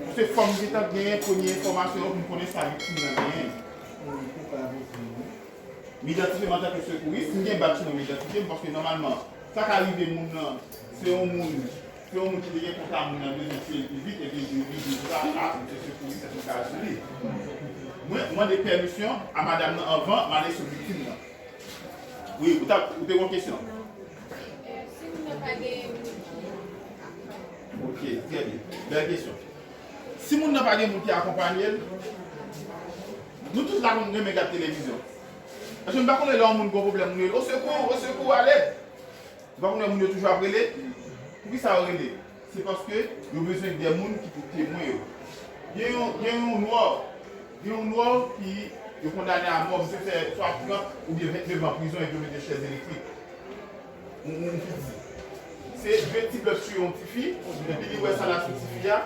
Paske fò m gentan genyen premye enfòmasyon yo pou m konnen sa viktim nan genyen. M idantifye m antanke sekouris, m gen badj sou mwen, m idantifye m, paske nòmalman, sa ka rive moun nan, se yon moun, se yon moun ki te gen kontak moun nan bezwen tiye l pi vit, epi li di konsa, a, m se sekouris, èske m ka al sou li? Mwen, mwen mande pèmisyon a madanm nan anvan m ale sou viktim nan. Wi, ou ta, ou te gen yon kesyon? Non. Si moun nan pa gen moun ki... Ok, trè byen. Bèl kesyon. Si moun nan pa gen moun ki akonpanye l, nou tout la nou renmen gad televizyon. Èske nou pa konnen lè yon moun gen yon pwoblèm, nou rele, "Au secours, au secours, à l'aide"? Ou pa konnen moun yo toujou ap rele? Poukisa yo rele? Se paske yo bezwen de moun ki pou temwen yo. Gen yon, gen yon nwa, gen yon nwa ki yo kondane a mò, misye fè swa trant oubyen vennnev an prizon epi yo mete chèz elektrik. Yon, yon, yon ti fi. Se de ti blan tiye yon ti fi, epi li wè sa la sou ti fi a,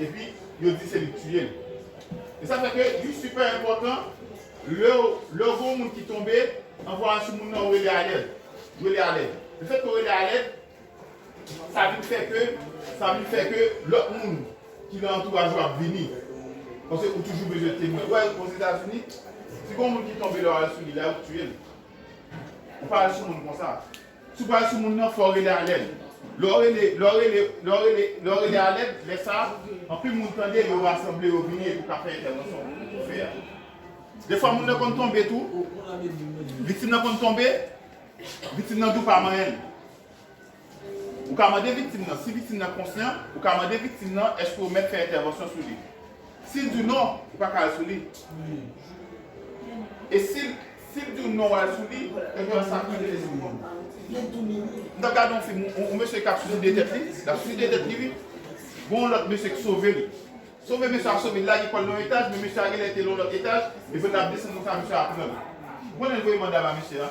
epi yo di se li k tiye l. E sa fè ke li sipè enpòtan, lè w, lè w gen yon moun ki tonbe, anvan w al sou moun nan, w rele alèd. W rele alèd. Lefètke w rele alèd, sa vin fè ke, sa vin fè ke lòt moun ki nan antouraj ou ap vini. Paske ou toujou bezwen temwen. Ou wè, Ozetazini, si gen yon moun ki tonbe lè w al sou li la, yo tiye l. Ou pa al sou moun konsa. Si w pral sou moun nan, fò w rele alèd. Lè w rele, lè w rele, lè w rele, lè w rele alèd, lè sa a, anpil moun tande, yo rasanble, yo vini epi w ka fè entèvansyon pou w fè a. Defwa moun nan konn tonbe tou. Viktim nan konn tonbe, viktim nan di w pa manyen l. Ou ka mande viktim nan, si viktim nan konsyan, ou ka mande viktim nan èske w mèt fè entèvansyon sou li. Si l di w non, ou pa ka al sou li. E si, si l di w non, w al sou li, ebyen sa ki rele sou kò. M t ap gade yon fim, yon, yon mesye k ap siside tèt li, l ap siside tèt li, wi. Gen yon lòt mesye k sove l. Sove mesye a sove l, lage kò l nan yon etaj, men mesye a genlè te nan yon lòt etaj, epi l ap desann konsa, mesye a pran l. Ou konnen l voye manda ba mesye a.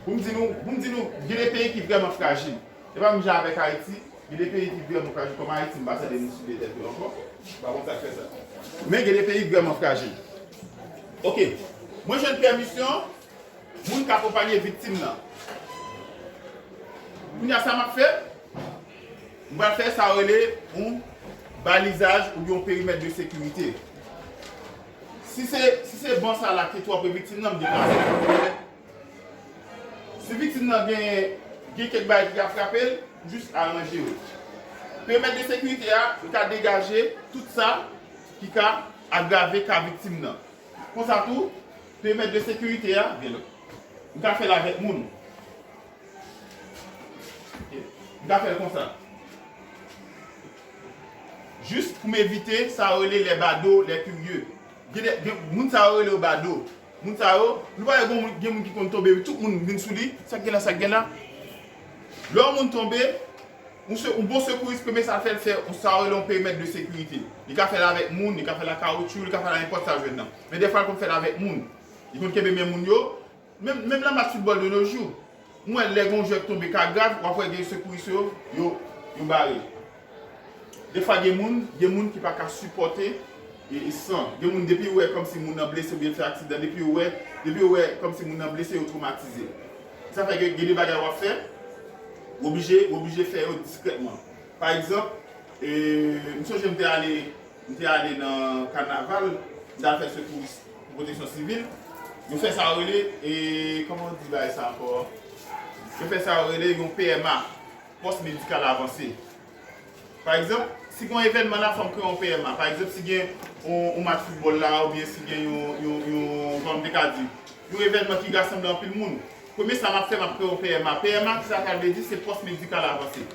Pou m di nou, pou m di nou, gen de peyi ki vrèman frajil. E pa menm jan avèk Ayiti, gen de peyi ki vrèman frajil, kòm Ayiti, m pa tande moun siside tèt yo ankò. M pa konn sa k fè sa. Men gen de peyi vrèman frajil. Ok. Mwen jwenn pèmisyon, moun k akonpanye viktim nan. Kounye a, sa m ap fè? M pral fè sa yo rele yon balizaj oubyen yon perimèt de sekirite. Si se, si se ban sa la ki twò pre viktim nan, m deplase l. Si viktim nan gen, gen kèk bagay ki ka frape l, m jis aranje yo. Perimèt de sekirite a, li ka degaje tout sa ki ka agrave ka viktim nan. Konsa tou, perimèt de sekirite a, gen lòt. M ka fè l avèk moun. M ka fè l konsa. Jis pou m evite sa yo rele les badauds, les curieux. Gen de, gen, moun sa yo rele yo bado. Moun sa yo, nou pa wè gen moun, gen moun ki konn tonbe, tout moun vin sou li, sa k gen la, sa k gen la. Lè yon moun tonbe, yon se, yon bon sekouris, premye sa l fè, l fè yon sa yo rele yon perimèt de sekirite. Li ka fè l avèk moun, li ka fè l ak kawotchou, li ka fè l ak nenpòt sa l jwenn nan. Men dèfwa l konn fè l avèk moun. Li konn kenbe men moun yo, Menm, menm nan match foutbòl de nos jours, mwen lè gen yon jwè k tonbe ka grav, w ap wè gen sekouris yo, yo, yo bare. Defwa gen moun, gen moun ki pa ka sipòte e, e san. Gen moun depi yo wè kòmsi moun nan blese oubyen fè aksidan, depi yo wè, depi yo wè kòmsi moun nan blese, yo twomatize. Sa fè gen, gen de bagay w ap fè, w oblije, w oblije fè yo diskrètman. Pa egzanp, e, m sonje m te ale M te ale nan kanaval, m t al fè sekouris pou pwoteksyon sivil. Yo fè sa yo rele, e, kòman yo di bagay sa ankò? Yo fè sa yo rele yon P M A, pòs medikal avanse. Pa egzanp, si gen yon evènman la, fò m kreye yon P M A. Pa egzanp, si gen yon, yon match foutbòl la, oubyen si gen yon, yon, yon, kòman m te ka di, yon evènman ki rasanble anpil moun, premye sa m ap fè, m ap kreye yon P M A. P M A, kisa sa vle di? Se pòs medikal avanse.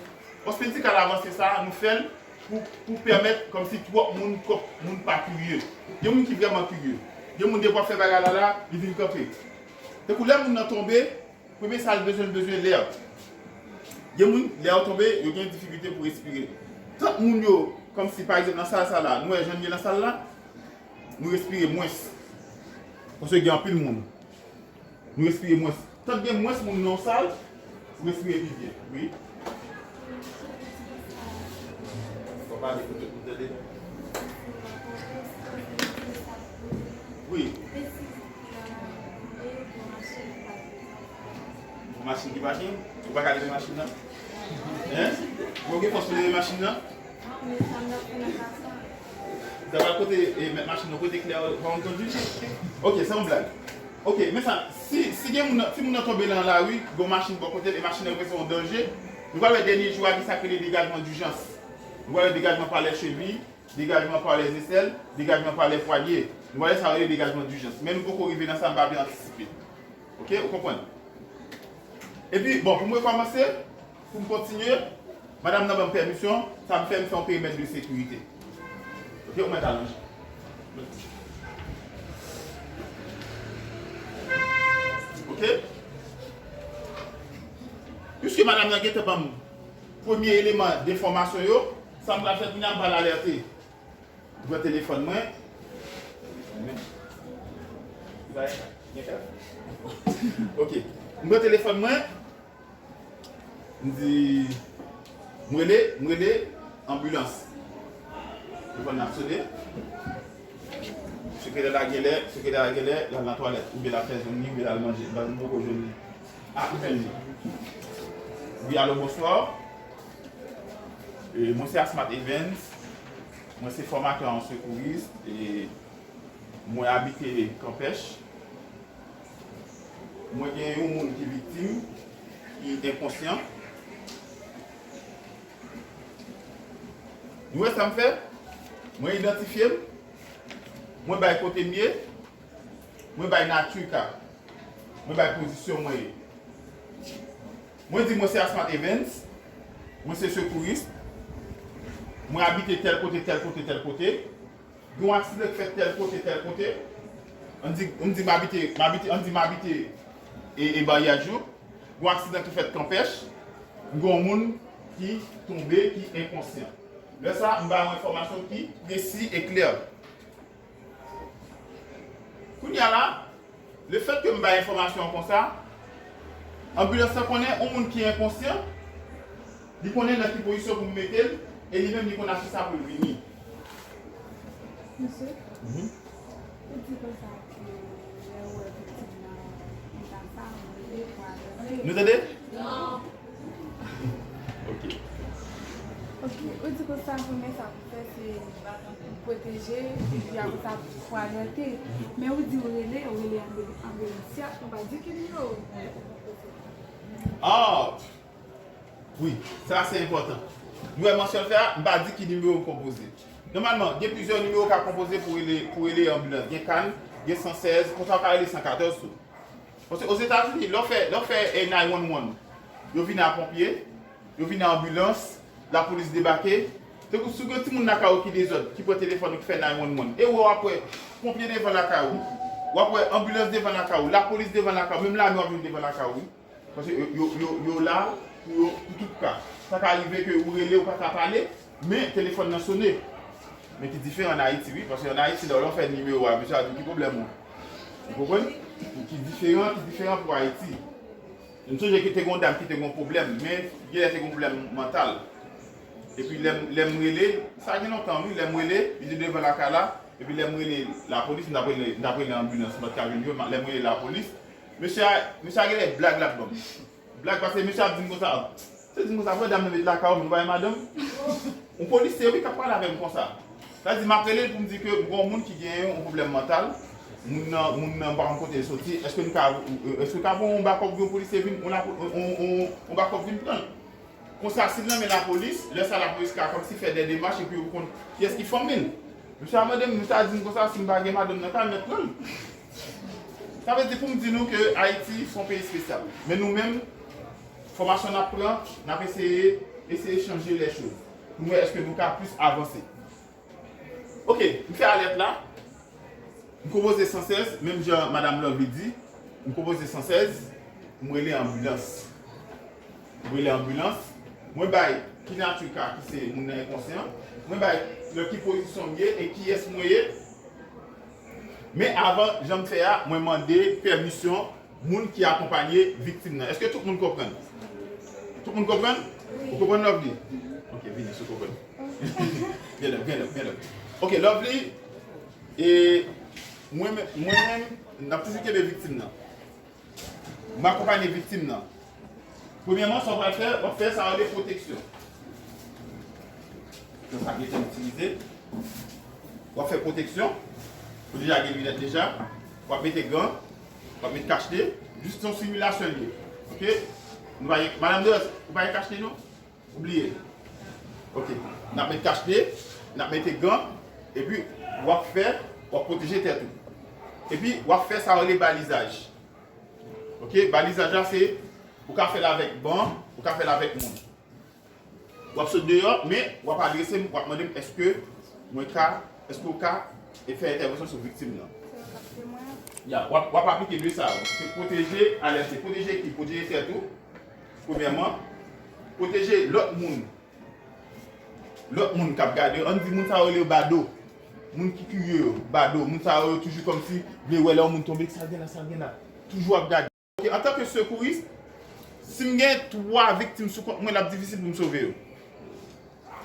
Pòs medikal avanse sa a, nou fè l pou, pou pèmèt kòmsi twòp moun, twòp moun pa kirye. Gen moun ki vrèman kirye. Gen moun depi w ap fè bagay la la, li vin kanpe. Tankou lè moun nan tonbe, premye sa l bezwen, l bezwen lè. Gen moun, lè yo tonbe, yo gen difikilte pou respire. Tank moun yo, kòmsi pa egzanp nan sal sa la, nou wè jan l ye nan sal la, nou respire mwens. Paske gen anpil moun. Nou respire mwens. Tank gen mwens moun nan yon sal, ou respire pi byen. Wi. Fò pale pou tout moun tande. Wi. Yon machin ki pake, ou pa ka leve machin nan? Hein? Ou gen fòs pou leve machin nan? Sa pa kote, e, mèt machin nan kote klè pa konn kondui? Ok, se yon blag. Ok, men sa, si, si gen moun nan, si moun nan tonbe nan lari, gon machin bò kote l, e machin nan reprezante yon danje, nou pral wè dènye jou a gen sa k rele dégagement d'urgence. Nou pral wè dégagement par les chevilles, dégagement par les aisselles, dégagement par les poignets. Nou pral wè sa rele dégagement d'urgence. Men nou poko rive nan sa, m pa vle antisipe. Ok, ou konprann? Epi, bon, pou mwen kòmanse, pou m kontinye, madanm nan ban m pèmisyon, sa m fè m fè yon perimèt de sekirite. Ok, ou mèt alonje. Ok? Piske madanm nan gentan ban m premye eleman de enfòmasyon yo, sa m pral fè kounye a, m pral alète. M pran telefòn mwen. Ok. M pran telefòn mwen. M di, m rele, m rele anbilans. Telefòn nan ap sone. Sekretè la genlè, sekretè la genlè, l al nan twalèt, oubyen l ap fè zong li, oubyen l al manje. M pa, m poko jwenn li. Ah, m jwenn li. Wi, alo, bonswa. E, mwen se Asmat Evans. Mwen se fòmatè an sekouris. E, mwen abite Kanpèch. Mwen gen yon moun ki viktim, ki enkonsyan. Nou wè sa m fè? Mwen idantifye m. Mwen bay kote m ye. Mwen bay nati ka. Mwen bay pozisyon mwen ye. Mwen di mwen se Asmat Evans. Mwen se sekouris. Mwen abite tèl kote, tèl kote, tèl kote. Gen yon aksidan ki fèt tèl kote, tèl kote. Ann di, ann di m abite, m abite, ann di m abite e, e Baryaj yo. Gen yon aksidan ki fèt Kanpèch. Gen yon moun ki tonbe, ki enkonsyan. Lè sa, m ba yon enfòmasyon ki presi e klè. Kounye a la, lefètke m bay enfòmasyon an konsa, anbilans lan konnen yon moun ki enkonsyan, li konnen nan ki pozisyon pou m mete l, e li menm li konn a kisa pou l vini. Mesye, ou di konsa ke lè ou wè viktim nan eta sa, ou rele pou alète. Nou tande? Non. Ok. Ok, ou di konsa premye sa pou fè se pwoteje, epi apre sa pou alète. Men ou di ou rele, ou rele anbe-, anbilans la, ou pa di ki nimewo. Ah! Wi, sa se enpòtan. Nou wè mansyèl fè a, m pa di ki nimewo m konpoze. Nòmalman, gen plizyè nimewo w ka konpoze pou rele, pou rele anbilans. Gen CAN, gen san sèz, konsa w ka rele san katòz tou. Paske Ozetazini, lè w fè, lè w fè, eh, nine one one, yo vini a ponpye, yo vini a anbilans, lapolis debake. Tankou si w gen yon timoun lakay ou ki dezòd, ki pran telefòn ou ki fè nine one one, e w ap wè ponpye devan lakay ou, w ap wè anbilans devan lakay ou, lapolis devan lakay ou, menm lame w ap jwenn devan lakay ou, wi. Paske yo, yo, yo, yo la pou yo, pou tout ka. Sa ka rive ke ou rele, ou pa ka pale, men telefòn nan sone. Men ki diferan ann Ayiti, wi, paske ann Ayiti, lè w fè nimewo a, mesye a di w ki pwoblèm ou. Ou konprann? Ki diferan, ki diferan pou Ayiti. M sonje ke te gen yon dam ki te gen yon pwoblèm, men genlè te gen yon pwoblèm mantal. Epi lè m, lè m rele, sa gen lontan, wi, lè m rele, li te devan lakay la, epi lè m rele lapolis, m t ap rele, m t ap rele anbilans, m pa t ka jwenn yo, lè m rele lapolis, mesye a, mesye a genlè blag l ap ban m. Blag, paske mesye ap di m konsa, se di m konsa, frè, dam nan met lakay ou, men ou pa wè madanm? Yon polisye, wi, k ap pale avè m konsa. Sa di, m ap rele l pou m di ke m gen yon moun ki gen yon pwoblèm mantal, moun nan, moun nan m pa konn kote l soti, èske nou ka, èske w ka pran yon bakòp, yon polisye vin, yon, yon, yon, yon bakòp vin pran l? Konsa, si l nan men lapolis, lè sa lapolis ka kòmsi fè de demach epi yo konn kiyès ki fanmi l. Misye a mande m, misye a di m konsa, si m pa gen madanm nan kay, m mèt pran l. Sa vle di pou m di nou ke Ayiti se yon peyi espesyal. Men nou menm, fòmasyon n ap pran, n ap eseye, eseye chanje lè choz. Pou nou wè èske nou ka plis avanse. Ok, m fè alèt la. M konpoze san sèz, menm jan madanm Lovely di, m konpoze san sèz, m rele anbilans. M rele anbilans, mwen bay ki nati ka ki se moun nan enkonsyan, mwen bay nan ki pozisyon m ye e kiyès mwen ye. Men avan, jan m fè a, mwen mande pèmisyon moun ki akonpanye viktim nan. Èske tout moun konprann? Tout moun konprann? Ou konprann, Lovely? Ok, vini, si w konprann. Gen lè, gen lè, gen lè. Ok, Lovely, e mwen, mwen menm, n ap toujou kenbe viktim nan. M akonpanye viktim nan. Premyèman, sa w pral fè, w ap fè sa rele pwoteksyon. Sa sa gentan itilize. W ap fè pwoteksyon. Ou deja gen linèt deja. W ap mete gan. W ap mete kachne. Jis yon similasyon li ye. Ok? Nou pa gen, Madanm Dorès, ou pa gen kachne non? Ou bliye? Ok. N ap mete kachne. N ap mete gan. Epi, w ap fè, w ap pwoteje tèt ou. Epi, w ap fè sa rele balizaj. Ok, balizaj la se, ou ka fè l avèk ban, ou ka fè l avèk moun. W ap sot deyò, men w ap adrese m, w ap mande m èske mwen ka, èske w ka e fè entèvansyon sou viktim nan. Ya, w ap, w ap aplike de sa yo. Se pwoteje, alète, pwoteje ki? Pwoteje tèt ou, premyèman. Pwoteje lòt moun. Lòt moun k ap gade yo, ann di moun sa yo rele yo bado. Moun ki kirye yo, bado. Moun sa yo toujou kòmsi vle wè lè yon moun tonbe, sa l gen la, sa l gen la. Toujou ap gade. Ok, antanke sekouris, si m gen twa viktim sou kont mwen, l ap difisil pou m sove yo.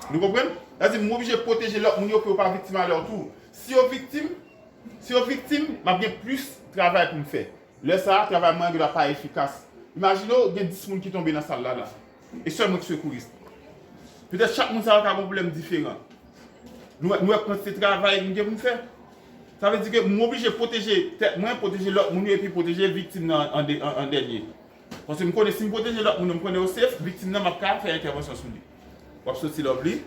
Nou konprann? Sa di m oblije pwoteje lòt moun yo pou yo pa viktim alè tou. Si yo viktim, si yo viktim, m ap gen plis travay pou m fè. Lè sa a, travay mwen an gen dwa pa efikas. Imajine w gen dis moun ki tonbe nan sal la, la. E sèl mwen ki sekouris. Petèt chak moun sa yo ka gen yon pwoblèm diferan. Nou wè, nou wè kantite travay m gen pou m fè. Sa vle di ke m oblije pwoteje tèt mwen, pwoteje lòt moun yo, epi pwoteje viktim nan an, de- an, an dènye. Paske m konnen si m pwoteje lòt moun yo, m konnen yo safe, viktim nan m ap ka fè entèvansyon sou li. W ap soti Lovely,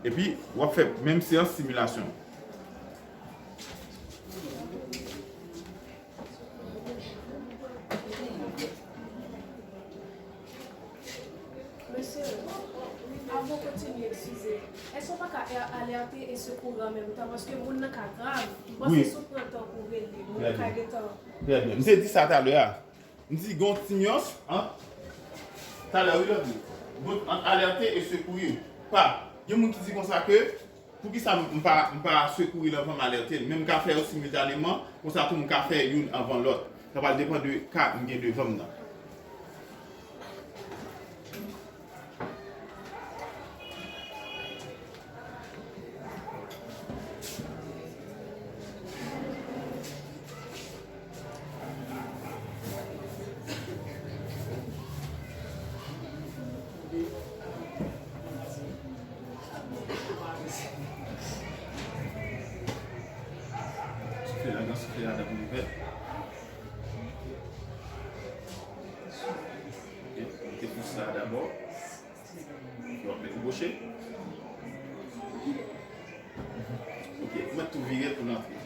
epi w ap fè menm seyans similasyon. Mesye, avan w kontinye, eskize, èske w pa ka alète e sekouran an menm tan? Paske moun nan ka grav. M panse si w pran tan pou w rele, moun nan ka gentan. Trè byen. M te di sa talè a. M di gon ti nyans ant, talè wi Lovely, gon ant alète e sekourir. Pa, gen moun ki di konsa ke poukisa m pa, m pa sekourir l anvan m alète l, men m ka fè yo similtaneman, konsa tou m ka fè youn anvan lòt. Sa pral depann de ka m gen devan m nan. Soufle ladan, soufle ladan pou li fèt. Ok, mete pous la dabò. Epi w ap met kouboche. Ok, ou mèt tou vire l pou l antre.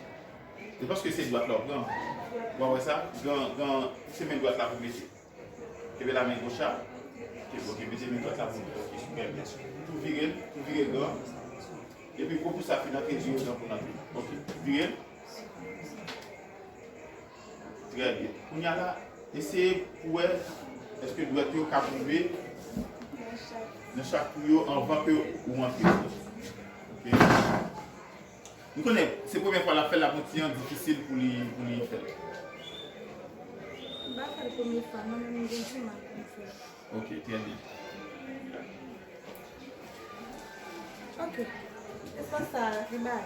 Se paske se dwat la w pran. W a wè sa? Gen, gen, se men dwat la pou mete. Kenbe la men goch la. Ok, ok, mete men dwat la pou mete. Ok, trè byen. Tou vire l, tou vire l gran. Epi gwo pous la fin antre, vire l gran pou l antre. Ok, vire l. Trè byen. Kounye a la, eseye pou wè èske dwèt yo ka twouve nan chak twou yo anvan ke ou antre. Ok. Nou konnen se premyè fwa l ap fè l, l ap yon ti jan difisil pou li, pou li fè l. M pa fè l premye fwa, non, men m gen ti mal pou m fè l. Ok, trè byen. Ok. Espas sa, li bay.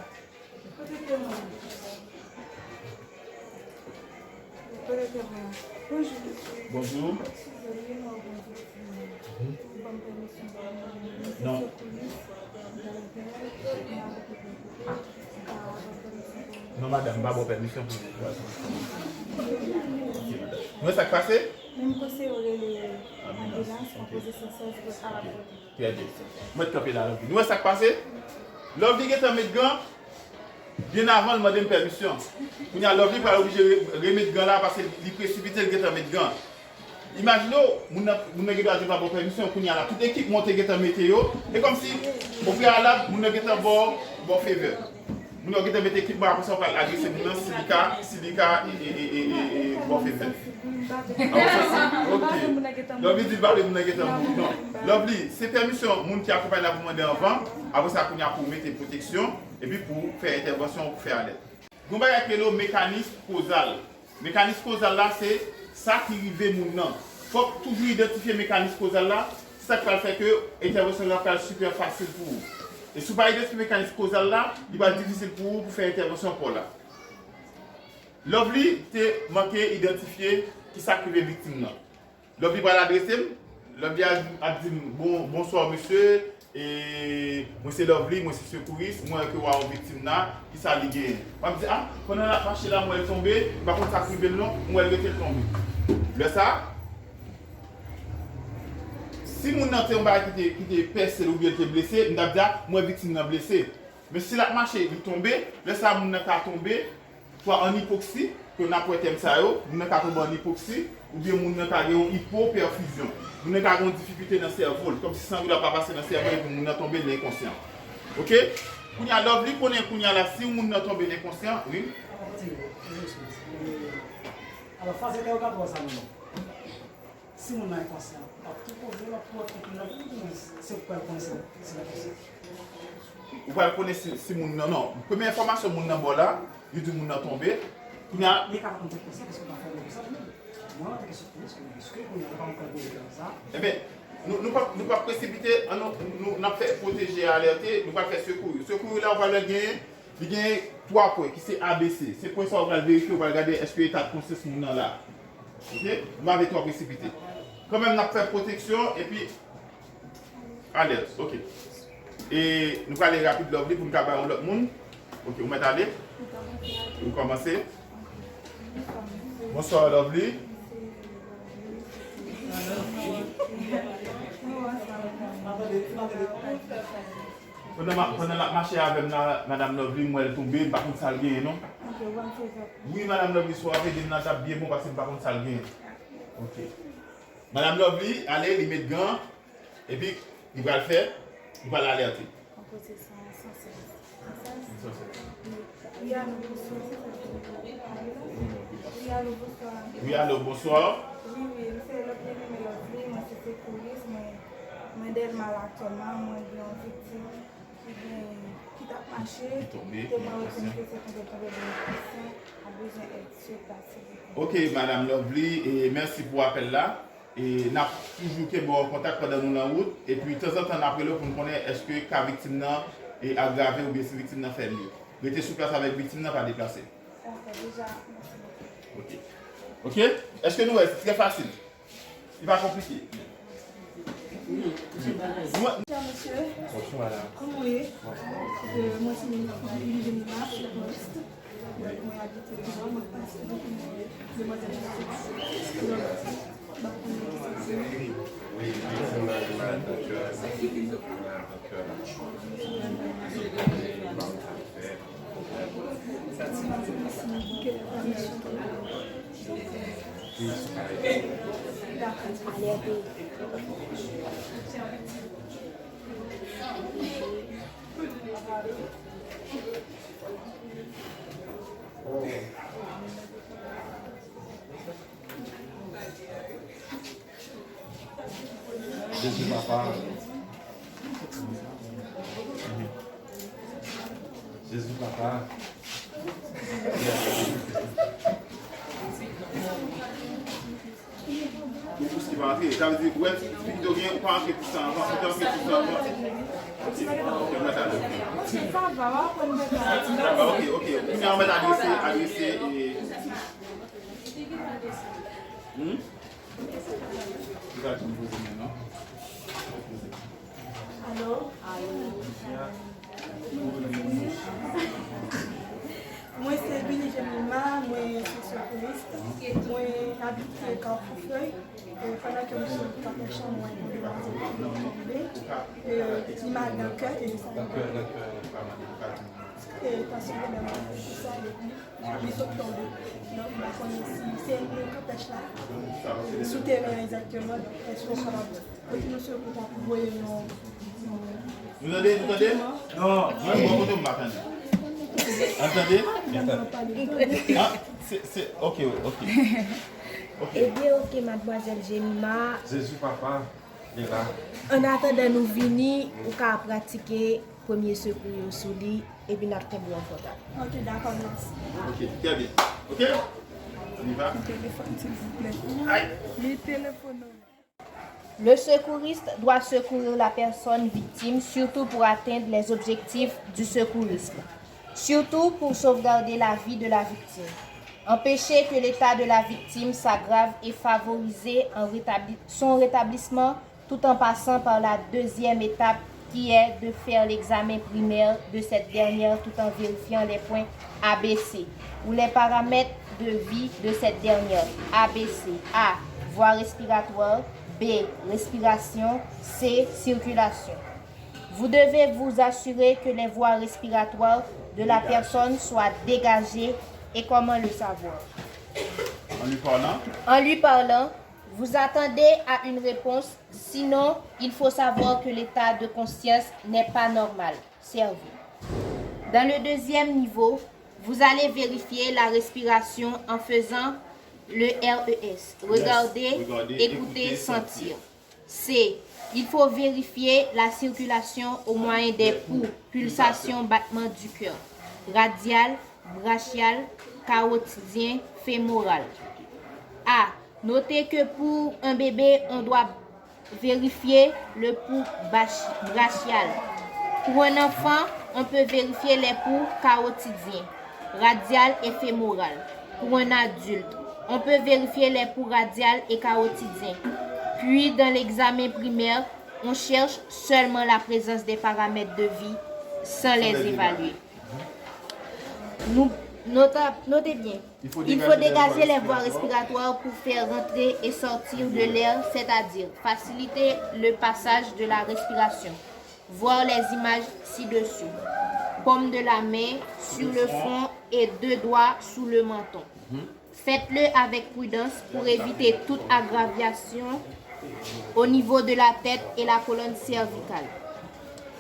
Kote ke mwen? Kote ke mwen? Bonjou. Bonjou. Eskize, wi, mwen, bonjou. Ou ban m pèmisyon pou mwen. Non. Non, madanm, m pa ba w pèmisyon pou. Nou wè sa k pase? Menm konseye w rele anbilans, mwen poze san sèz pou al ap vote. Trè byen. Mwen t kanpe la, Lovely. Nou wè sa k pase? Lovely gentan met gan. Byen avan l mande m pèmisyon. Kounye a, Lovely pral oblije re- remet gan la paske li presipite, l gentan met gan. Imajine w, moun nan, moun nan gen dwa di l pa ba w pèmisyon. Kounye a la, tout ekip monte gentan mete yo. E kòmsi, o preyalab, moun nan gentan ba w, ba w favè. Moun yo gentan mete ekipman, apre sa w pral adrese moun nan si li ka, si li ka e, e, e, e, e, e ba w favè. Ok. Lovely di l pa vle moun nan gentan mouri, non. Lovely, se pèmisyon moun ki akonpaye l ap mande anvan, apre sa kounye a pou w mete pwoteksyon, epi pou w fè entèvansyon, pou fè alèt. Gon bagay ki rele mekanis kozal. Mekanis kozal la, se sa ki rive moun nan. Fòk toujou idantifye mekanis kozal la, se sa k pral fè ke entèvansyon la pral sipè fasil pou ou. E si w pa idantifye mekanis kozal la, li pral difisil pou ou pou fè entèvansyon pa w la. Lovely te manke idantifye kisa k rive viktim nan. Lovely pral adrese m, Lovely ap di m, bon, bonswa mesye, e, mwen se Lovely, mwen se sekouris, mwen wè ke w a yon viktim la, kisa li genyen? M ap di, a, pandan l ap mache la, m wè l tonbe, m pa konn sa k rive l non, m wè l rete l tonbe. Lè sa, si moun nan te yon bagay ki te, ki te pèse l oubyen l te blese, m t ap di, a, m wè viktim nan blese. Men si l ap mache, li tonbe, lè sa moun nan ka tonbe, swa an ipoksi, N ap wè tèm sa yo, moun nan ka tonbe an ipoksi, oubyen moun nan ka gen yon ipopèfizyon. Moun nan ka gen yon difikilte nan sèvo l, kòmsi san yo la pa pase nan sèvo l epi moun nan tonbe, l enkonsyan. Oke? Kounye a, Lovely konnen kounye a la, si yon moun nan tonbe, l enkonsyan, wi. Alò, faz etè yo ka pran sa, non? Si moun nan enkonsyan, w ap tou poze l, w ap tou wè kote l ap vin, se ou k pral konnen si l enkonsyan. Ou pral konnen si, si moun nan, non. Premye enfòmasyon moun nan ba w la, li di moun nan tonbe. Kounye a, li ka pa konn enkonsyan paske w pa fòme pou sa, men mwen, antanke sekouris, konnen riske, kounye a, ou pa konn kòman pou sa. Ebyen, nou, nou p ap, nou p ap presipite, an nou, nou, n ap fè pwoteje, alète, nou pral fè sekouri. Sekouri la, ou pral wè genyen, li genyen twa pwen ki se A B C. Se pwen sa ou pral verifye, ou pral gade èske eta de konsyans moun nan la. Oke? Nou pa vle twò presipite. Kanmenm, n ap fè pwoteksyon epi alèt. Oke. E nou prale rapid, Lovely, pou n ka bay yon lòt moun. Oke, ou mèt ale. Nou kòmanse. Bonswa, Lovely. Pandan m ap, pandan l ap mache avè m la, Madam Lovely, m wè l tonbe, m pa konn sa l genyen, non. Wi, Madam Lovely, si w ap ede m nan, t ap byen bon, paske m pa konn sa l genyen. Oke. Madam Lovely, ale, li met gan, epi li pral fè, li pral alète. Konpoze san, san sèz. San sèz. Wi, alo, bonswa. Wi, alo, bonswa. Wi, alo, bonswa. Wi, wi, m se Lovely, men Lovely, mwen se sekouris, mwen, mwen Dèlma la aktyèlman, mwen gen yon viktim ki gen, ki t ap mache, ki tonbe, te mwen rekonèt ke se tonbe, tonbe, men patient ap bezwen èd sou plas, silvouplè. Oke, Madam Lovely, e mèsi pou apèl la. E n ap toujou kenbe w an kontak pandan nou nan wout, epi tanzantan n ap rele w pou n konnen èske ka viktim nan e agrave oubyen si viktim nan fè mye. Rete sou plas avèk viktim nan, pa deplase. Dakò, deja, mèsi bokou. Oke. Oke? Èske nou wè, se trè fasil. Li pa konplike. Nou wè. Bonjour, madame. Bonjour, madame. Comment est? Bonjour. Euh, moi, c'est Lily Jemima, je suis juriste. Mwen abite Nò, mwen pase depi mwen demwazèl Jezi. Jezi papa. Jezi papa. Ou, ou si pa antre. Sa vle di, ou wè, Pito gen, ou pa antre pou sa anvan, ou te antre pou sa anvan. Ok, ok, mwen ta di. Sa va, w ap konn bagay. Sa va, ok, ok. Kounye a, mwen ta adrese, adrese, e, hmm? Ou ka di m poze men, non? Alo? Alo? Mwen se Billy Jemima, mwen se sekouris. Mwen abite Kafou Fèy. E, pandan ke m sou kapèch lan, mwen wè yon demwazèl ki tonbe. E, li mal nan kè, e sa li e, tansyon li nan kè, sa, epi li sot tonbe. Donk, m pa konnen si se nan kapèch la, sou teren an egzakteman. Donk, èske w kapab pote nou sekou pou voye nou? Nou tande, nou tande? Non, mwen, mwen, kote m pa tande. An tande? Ah, se, se, ok, ok. Ok. Ebyen, ok, madmwazèl Jemima. Jezi papa, li la. Annatandan nou vini, ou ka pratike premye sekou yo sou li, epi n ap kenbe w an kontak. Ok, dakò, mèsi. Ok, très bien. Ok? On y va? Yon telefòn, silvouplè. Ay! Li telefòn nou. Le secouriste doit secourir la personne victime, surtout pour atteindre les objectifs du secourisme, surtout pour sauvegarder la vie de la victime. Empêcher que l'état de la victime s'aggrave et favoriser un rétabli-, son rétablissement tout en passant par la deuxième étape qui est de faire l'examen primaire de cette dernière tout en vérifiant les points A B C ou les paramètres de vie de cette dernière. A B C, A, voie respiratoire, B, respiration, C, circulation. Vous devez vous assurer que les voies respiratoires de la personne soient dégagées. Et comment le savoir? En lui parlant, en lui parlant, vous attendez à une réponse, sinon, il faut savoir que l'état de conscience n'est pas normal. Cerveau. Dans le deuxième niveau, vous allez vérifier la respiration en faisant le R E S. Regarder, écouter, sentir. C. Il faut vérifier la circulation au moyen des pouls, pulsations, battements du cœur, radial, brachial, carotidien, fémoral. A. Notez que pour un bébé, on doit vérifier le pouls brachial. Pour un enfant, on peut vérifier les pouls carotidiens, radial et fémoral. Pour un adulte, on peut vérifier les pouls radial et carotidien. Puis, dans l'examen primaire, on cherche seulement la présence des paramètres de vie sans les évaluer. Nous, notez bien. Il faut dégager les voies respiratoires pour faire rentrer et sortir de l'air, c'est-à-dire faciliter le passage de la respiration. Voir les images ci-dessous. Paume de la main sur le front et deux doigts sous le menton. Faites-le avec prudence pour éviter toute aggravation au niveau de la tête et la colonne cervicale.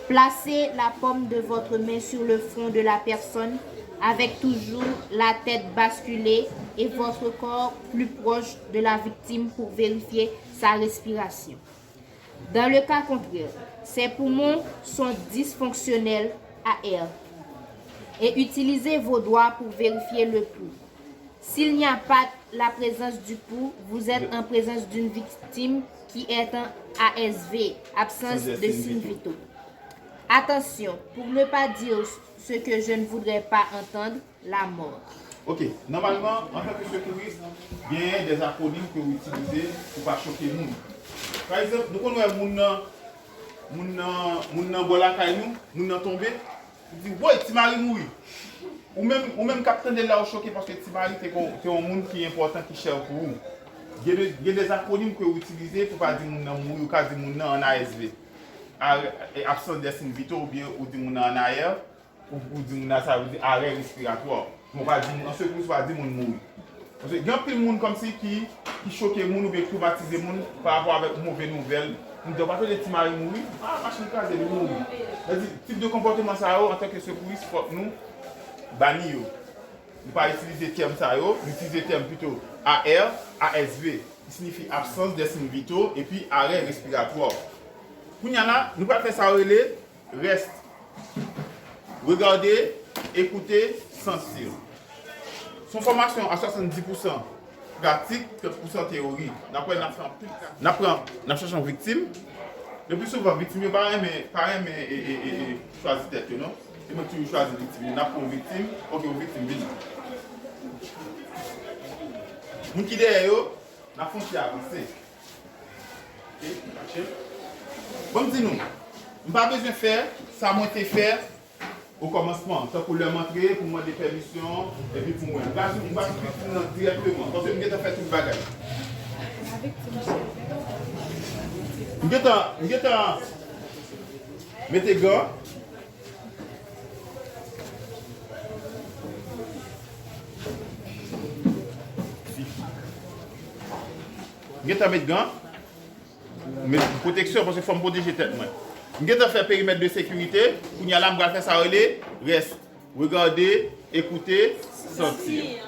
Placez la paume de votre main sur le front de la personne avec toujours la tête basculée et votre corps plus proche de la victime pour vérifier sa respiration. Dans le cas contraire, ses poumons sont dysfonctionnels à air et utilisez vos doigts pour vérifier le pouls. S'il n'y a pas la présence du pouls, vous êtes en présence d'une victime qui est en A S V, absence de signes vitaux. Attention, pour ne pas dire ce que je ne voudrais pas entendre, la mort. Ok, nòmalman, antanke sekouris, genyen de akwonim ke w itilize pou pa choke moun. Pa egzanp, nou konn wè moun nan, moun nan, moun nan bò lakay nou, moun nan tonbe, ou di, "Woy, Ti Mari mouri." Ou menm, ou menm k ap tande l la, ou choke paske Ti Mari te kon, te yon moun ki enpòtan, ki chè pou ou. Gen de, gen de akwonim ke w itilize pou pa di moun nan mouri, ou ka di moun nan an A S V. A, e, absence de signes vitaux, oubyen ou di moun nan an A R, ou, ou di moun nan, sa vle di arè respiratwa. Men w pa di moun, an sekouris, ou pa di moun mouri. Paske gen anpil moun kòmsi ki, ki choke moun oubyen twomatize moun pa rapò avèk move nouvèl. Moun di, "W pa tande Ti Mari mouri?" "Ah, machin kraze, li mouri." Sa di, tip de konpòteman sa yo, antanke sekouris, fòk nou bani yo. Nou pa itilize tèm sa yo, nou itilize tèm pito A R, A S V, ki siyifi absence de signes vitaux epi arè respiratwa. Kounye a la, nou pral fè sa yo rele REST. Regarder, écouter, sentir. Se yon fòmasyon a swasanndiz pousan pratik, trant pousan teyori. N ap wè n ap fè anpil ka. N ap pran, n ap chèche yon viktim. Le pli souvan, viktim yo pa renmen, pa renmen, e, e, e, e, chwazi tèt yo, non. Se mwen ki toujou chwazi viktim yo. N ap pran yon viktim. Ok, yon viktim, vini. Moun ki dèyè yo, n ap fè yon ti avanse. Ok, mache. Bon, m di nou, m pa bezwen fè sa mwen te fè o kòmansman, tankou lè m antre pou m mande pèmisyon, epi pou mwen. M pral sou, m pral sou viktim nan dirèkteman, paske m gentan fè tout bagay. M gentan, m gentan mete gan. M gentan met gan. M met pwoteksyon, paske fò m pwoteje tèt mwen. M gentan fè perimèt de sekirite. Kounye a la, m pral fè sa rele REST. Regarder, écouter, sentir.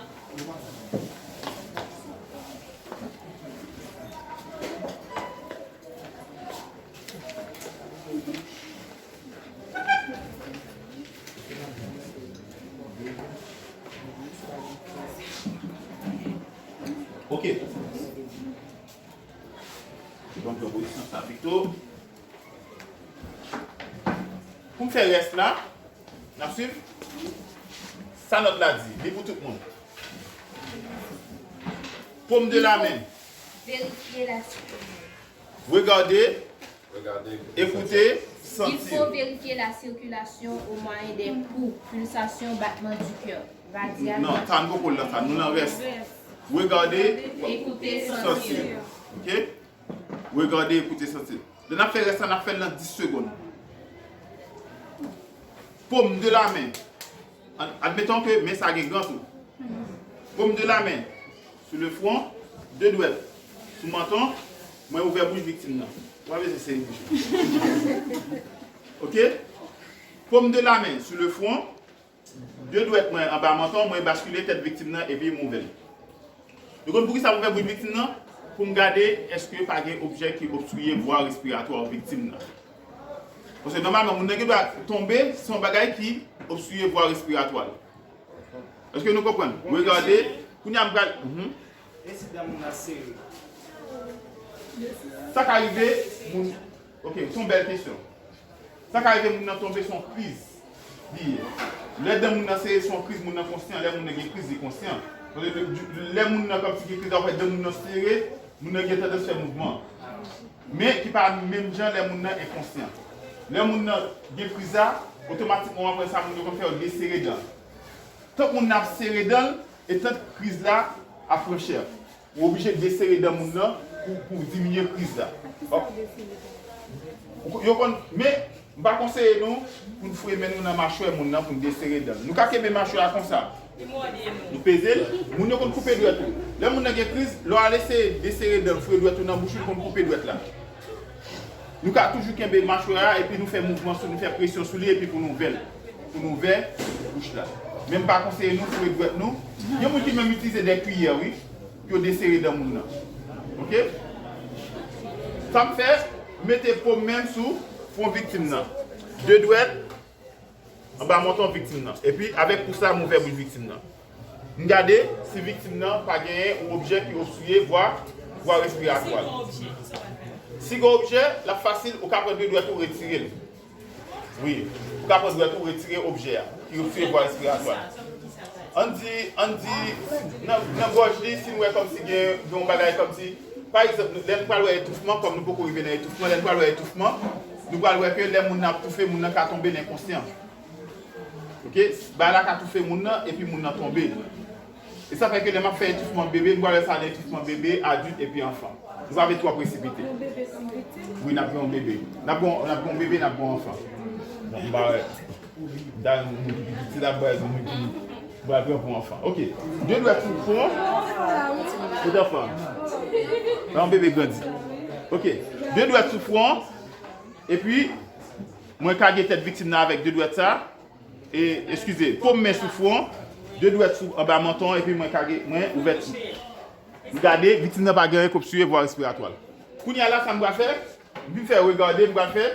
Ok. Bon, pran pozisyon sa pito. Pou m fè rès la, n ap swiv. Sa nòt la di, li pou tout moun. Paume de la main. Vérifier la circulation. Regarder, écouter, sentir. Il faut vérifier la circulation au moyen des pouls, pulsations, battements du cœur, radial. Non, sa n poko nan sa, nou nan rès. Regarder, écouter, sentir. Ok? Regarder, écouter, sentir. Lè n ap fè rès la, n ap fè l nan dis segonn. Paume de la main. Ad-, admettons que men sa gen gan tou. Paume de la main. Sou le front, de dwèt sou manton, mwen ouvè bouch viktim nan. Ou pa bezwen sere bouch ou. Ok? Paume de la main sur le front, de dwèt mwen anba manton, mwen baskile tèt viktim nan epi m ouvè l. Nou konn poukisa m ouvè bouch viktim nan? Pou m gade èske pa gen objè ki obstriye vwa respiratwa viktim nan. Paske nòmalman, moun nan gen dwa tonbe, se yon bagay ki obstriye vwa respiratwa l. Èske nou konprann? Regade, kounye a m pral. Mhm. E si dan moun nan sere? Sa ka rive, moun. Ok, se yon bèl kesyon. Sa ka rive moun nan tonbe, se yon kriz li ye. Lè dan moun nan sere, se yon kriz, moun nan konsyan. Lè moun nan gen kriz, li konsyan. Lè moun nan kòmsi gen kriz la, ou wè dan moun nan sere, moun nan gen tandans fè mouvman. Men ki pa menm jan lè moun nan enkonsyan. Lè moun nan gen kriz la, otomatikman apre sa, moun yo konn fè yo desere dan. Tank moun nan ap sere dan l, e tank kriz la ap pran chè. Ou oblije desere dan moun nan pou, pou diminye kriz la. Yo konn, men, m pa konseye nou pou n fre men nou nan machwè moun nan, pou n desere dan l. Nou ka kenbe machwè a konsa. Nou peze l, moun yo konn koupe dwèt ou. Lè moun nan gen kriz, lè w al eseye desere dan l, fre dwèt ou nan bouch ou, li konn koupe dwèt la. Nou ka toujou kenbe machwè a epi nou fè mouvman sou, nou fè presyon sou li epi pou n ouvè l. Pou n ouvè bouch la. Men m pa konseye nou fre dwèt nou. Gen moun ki menm itilize de kiyè, wi. Pou yo desere dan moun nan. Ok? Sa m fè, m mete po m menm sou fwon viktim nan. De dwèt anba manton viktim nan. Epi, avèk pous la, m ouvè bouch viktim nan. M gade si viktim nan pa genyen yon objè ki obstriye vwa, vwa respiratwa l. Si gen objè, l ap fasil, ou ka pran de dwèt ou retire l. Wi, ou ka pran dwèt ou retire objè a, ki obstriye vwa respiratwa l. Ann di, ann di, nan, nan gòj li, si n wè kòmsi gen, gen yon bagay kòmsi, pa egzanp, nou, lè n pral wè etoufman, kòm nou poko rive nan etoufman, lè n pral wè etoufman, nou pral wè ke lè moun nan ap toufe, moun nan ka tonbe, l enkonsyan. Ok? Bagay la ka toufe moun nan, epi moun nan tonbe. E sa fè ke lè m ap fè etoufman bebe, m pral wè sa nan etoufman bebe, adilt epi anfan. Nou pa vle twò presipite. Yon bebe si viktim? Wi, n ap gen yon bebe. N ap gen, n ap gen yon bebe, n ap gen yon anfan. Bon, m pa wè. M ta yon moun ki pi piti la, m pa wè yon moun ki, m pral pran pou anfan. Ok. De dwèt sou fwon. Kot anfan? Yon bebe grandi. Ok. De dwèt sou fwon. Epi, mwen kage tèt viktim nan avèk de dwèt sa. E, eskize, po m men sou fwon, de dwèt sou anba manton, epi mwen kage, mwen ouvè tou. M gade, viktim nan pa gen anyen k obstriye vwa respiratwa l. Kounye a la, sa m pral fè, m vin fè regade, m pral fè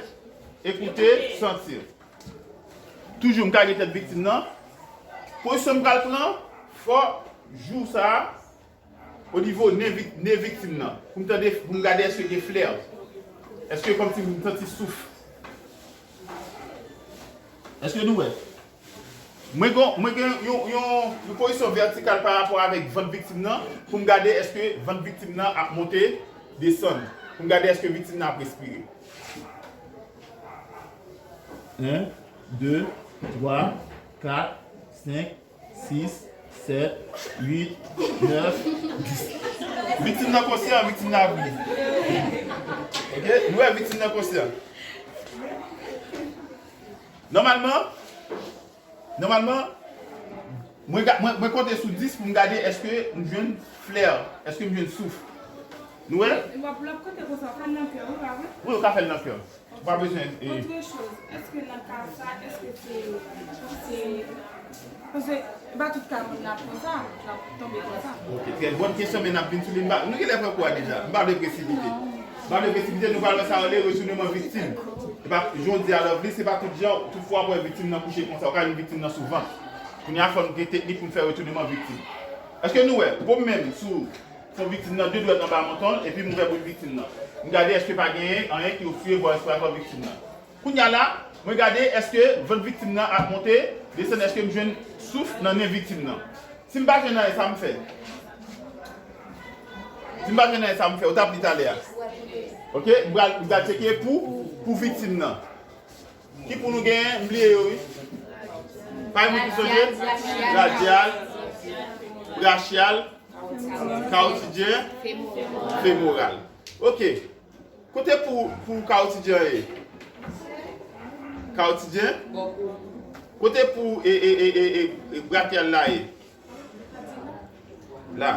ekoute, santi. Toujou, m kage tèt viktim nan. Pozisyon m pral pran, fò jou sa a, o nivo nen vik-, nen viktim nan, pou m tande, pou m gade èske gen flè. Èske kòmsi m santi souf. Èske nou wè? Mwen gen, mwen gen yon, yon, yon pozisyon vètikal pa rapò avèk vant viktim nan, pou m gade èske vant viktim nan ap monte, desann, pou m gade èske viktim nan ap respire. En, de, twa, kat, senk, sis, sèt, uit, nèf, dis. Viktim nan konsyan, viktim nan ap ri. Ok? Nou wè viktim nan konsyan. Nòmalman, nòmalman, mwen, ga- mwen, mwen konte sou dis pou m gade èske m jwenn flè, èske m jwenn souf. Nou wè? E w ap, l ap konte konsa, w ap fè l nan kè w, wi, pa vre? Wi, ou ka fè l nan kè w. Ou pa bezwen, e. Otre choz, èske nan ka sa, èske se, se, paske e pa tout ka moun nan ap konsa, l ap tonbe konsa. Ok, trè bòn kesyon, men n ap vin sou li. M pa, nou genlè pran kou a deja. M pa vle presipite. M pa vle presipite, nou pral wè sa rele retouneman viktim. E pa, jodi a, Lovely, se pa tout jan, tout fwa w ap wè viktim nan kouche konsa, ou ka jwenn viktim nan sou vant. Kounye a, fò n gen teknik pou n fè retouneman viktim. Èske nou wè, po m menm sou fwon viktim nan, de dwèt anba manton l, epi m ouvè bouch viktim nan. M gade èske pa genyen anyen ki obstriye vwa respiratwa viktim nan. Kounye a la, mwen gade èske vant viktim nan ap monte, desann, èske m jwenn souf nan nen viktim nan. Si m pa jwenn anyen, sa m fè? Si m pa jwenn anyen, sa m fè? Ou t ap li talè a. Ok? M pral, m pral tcheke pou, pou viktim nan. Ki pou nou genyen? M bliye yo, wi. Pa gen moun ki sonje? Radyal, brakyal, karotidyen, femoral. Ok. Kote pou, pou karotidyen an ye? Karotidyen? Kote pou e, e, e, e, e, e brakyal la ye? La.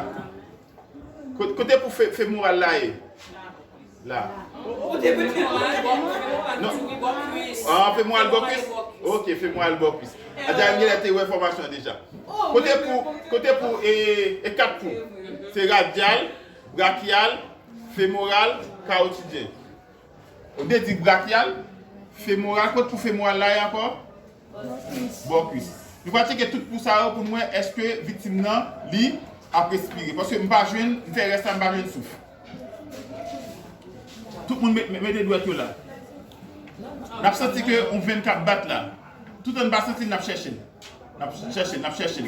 Kote pou fe, femoral la ye? La. Non. Ah, femoral bò kwis? Ok, femoral bò kwis. Adja m genlè te wè fòmasyon an deja. Kote pou, kote pou e, e kat pou? Se radyal, brakyal, femoral, karotidyen. Ou te di brakyal, femoral, kot pou femoral la ye ankò? Bò kwis. Nou va tcheke tout pou sa yo pou n wè èske viktim nan li ap respire. Paske m pa jwenn, m fè rès la, m pa jwenn souf. Tout moun met, met, mete dwèt yo la. N ap santi ke yon venn k ap bat la. Toutan n pa santi l, n ap chèche l. N ap chèche, n ap chèche.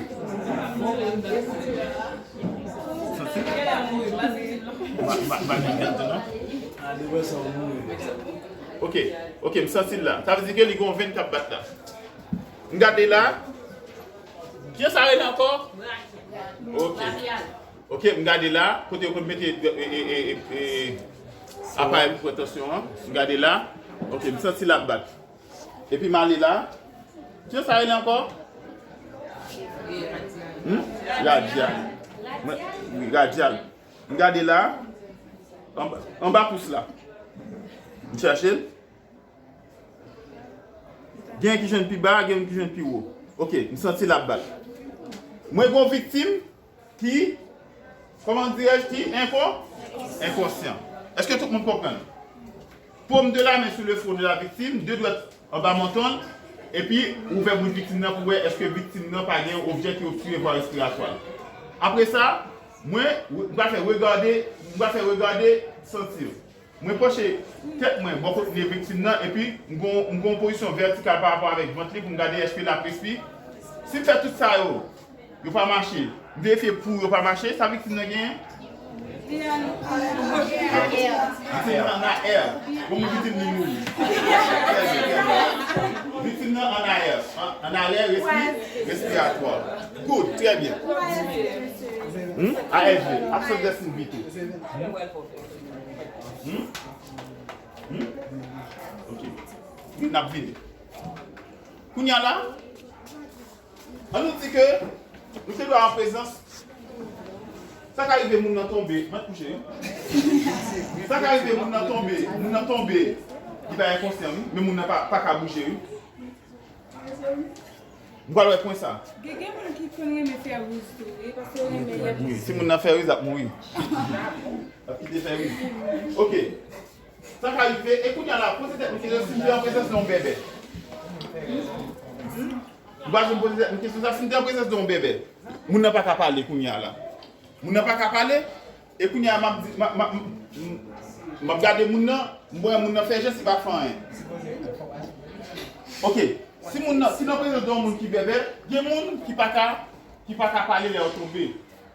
Santi? M pa, m pa, m pa jwenn gad non. Ok, ok, m santi l la. Sa vle di ke li gen yon venn k ap bat la. M gade la. Kiyès sa rele ankò? Ok. Ok, m gade la. Kote yo konn mete e, e, e, e, e, aparèy pou pran tansyon an. M gade la. Ok, m santi l ap bat. Epi m ale la. Kiyès sa rele ankò? Hmm? Radyal. Mwen, wi, radyal. M gade la. Anba, anba pous la. M chèche l. Gen ki jwenn pi ba, gen ki jwenn pi wo. Ok, m santi l ap bat. Mwen gen yon viktim ki, comment dirais-je, ki enko-, enkonsyan. Èske tout moun konprann? Paume de la main sur le front de la victime, de dwèt anba manton l, epi ouvè bouch viktim nan pou wè èske viktim nan pa gen objè ki obstiye vwa respiratwa l. Apre sa, mwen, m va fè regade, m va fè regade, santi. Mwen pwoche tèt mwen bò kot nez viktim nan, epi m gon, m gon pozisyon vètikal pa rapò avèk vant li pou m gade èske l ap respi. Si m fè tout sa yo, yo pa mache, m verifye pou yo pa mache, sa viktim nan genyen? Viktim nan an arè. Bon, viktim nan mouri. Trè byen, trè byen. Viktim nan an arè. An, an arè respi-, respiratwa. Good, trè byen. Hmm? A R V, absence de signe vital. Hmm? Hmm? Ok. N ap vini. Kounye a la, ann nou di ke nou te dwe an prezans. Sa ka rive moun nan tonbe, mwen kouche, wi. Sa ka rive moun nan tonbe, moun nan tonbe, li pa enkonsyan, wi, men moun nan pa, pa ka bouje, wi. Nou pral wè pwen sa. Gen, gen moun ki konn renmen fè riz tou, wi, paske yo renmen lè. Wi, si moun nan fè riz, l ap mouri. L ap kite fè riz. Ok. Sa ka rive, e kounye a la, poze tèt nou kesyon si m te an prezans de yon bèbè. M pa janm poze tèt nou kesyon sa, si m te an prezans de yon bèbè. Moun nan pa ka pale kounye a la. Moun nan pa ka pale, e kounye a m ap di, m ap, m ap, m, m, m ap gade moun nan, m wè moun nan fè jès, li pa fè anyen. Ok, si moun nan, si nan prezans de yon moun ki bèbè, gen moun ki pa ka, ki pa ka pale lè yo tonbe.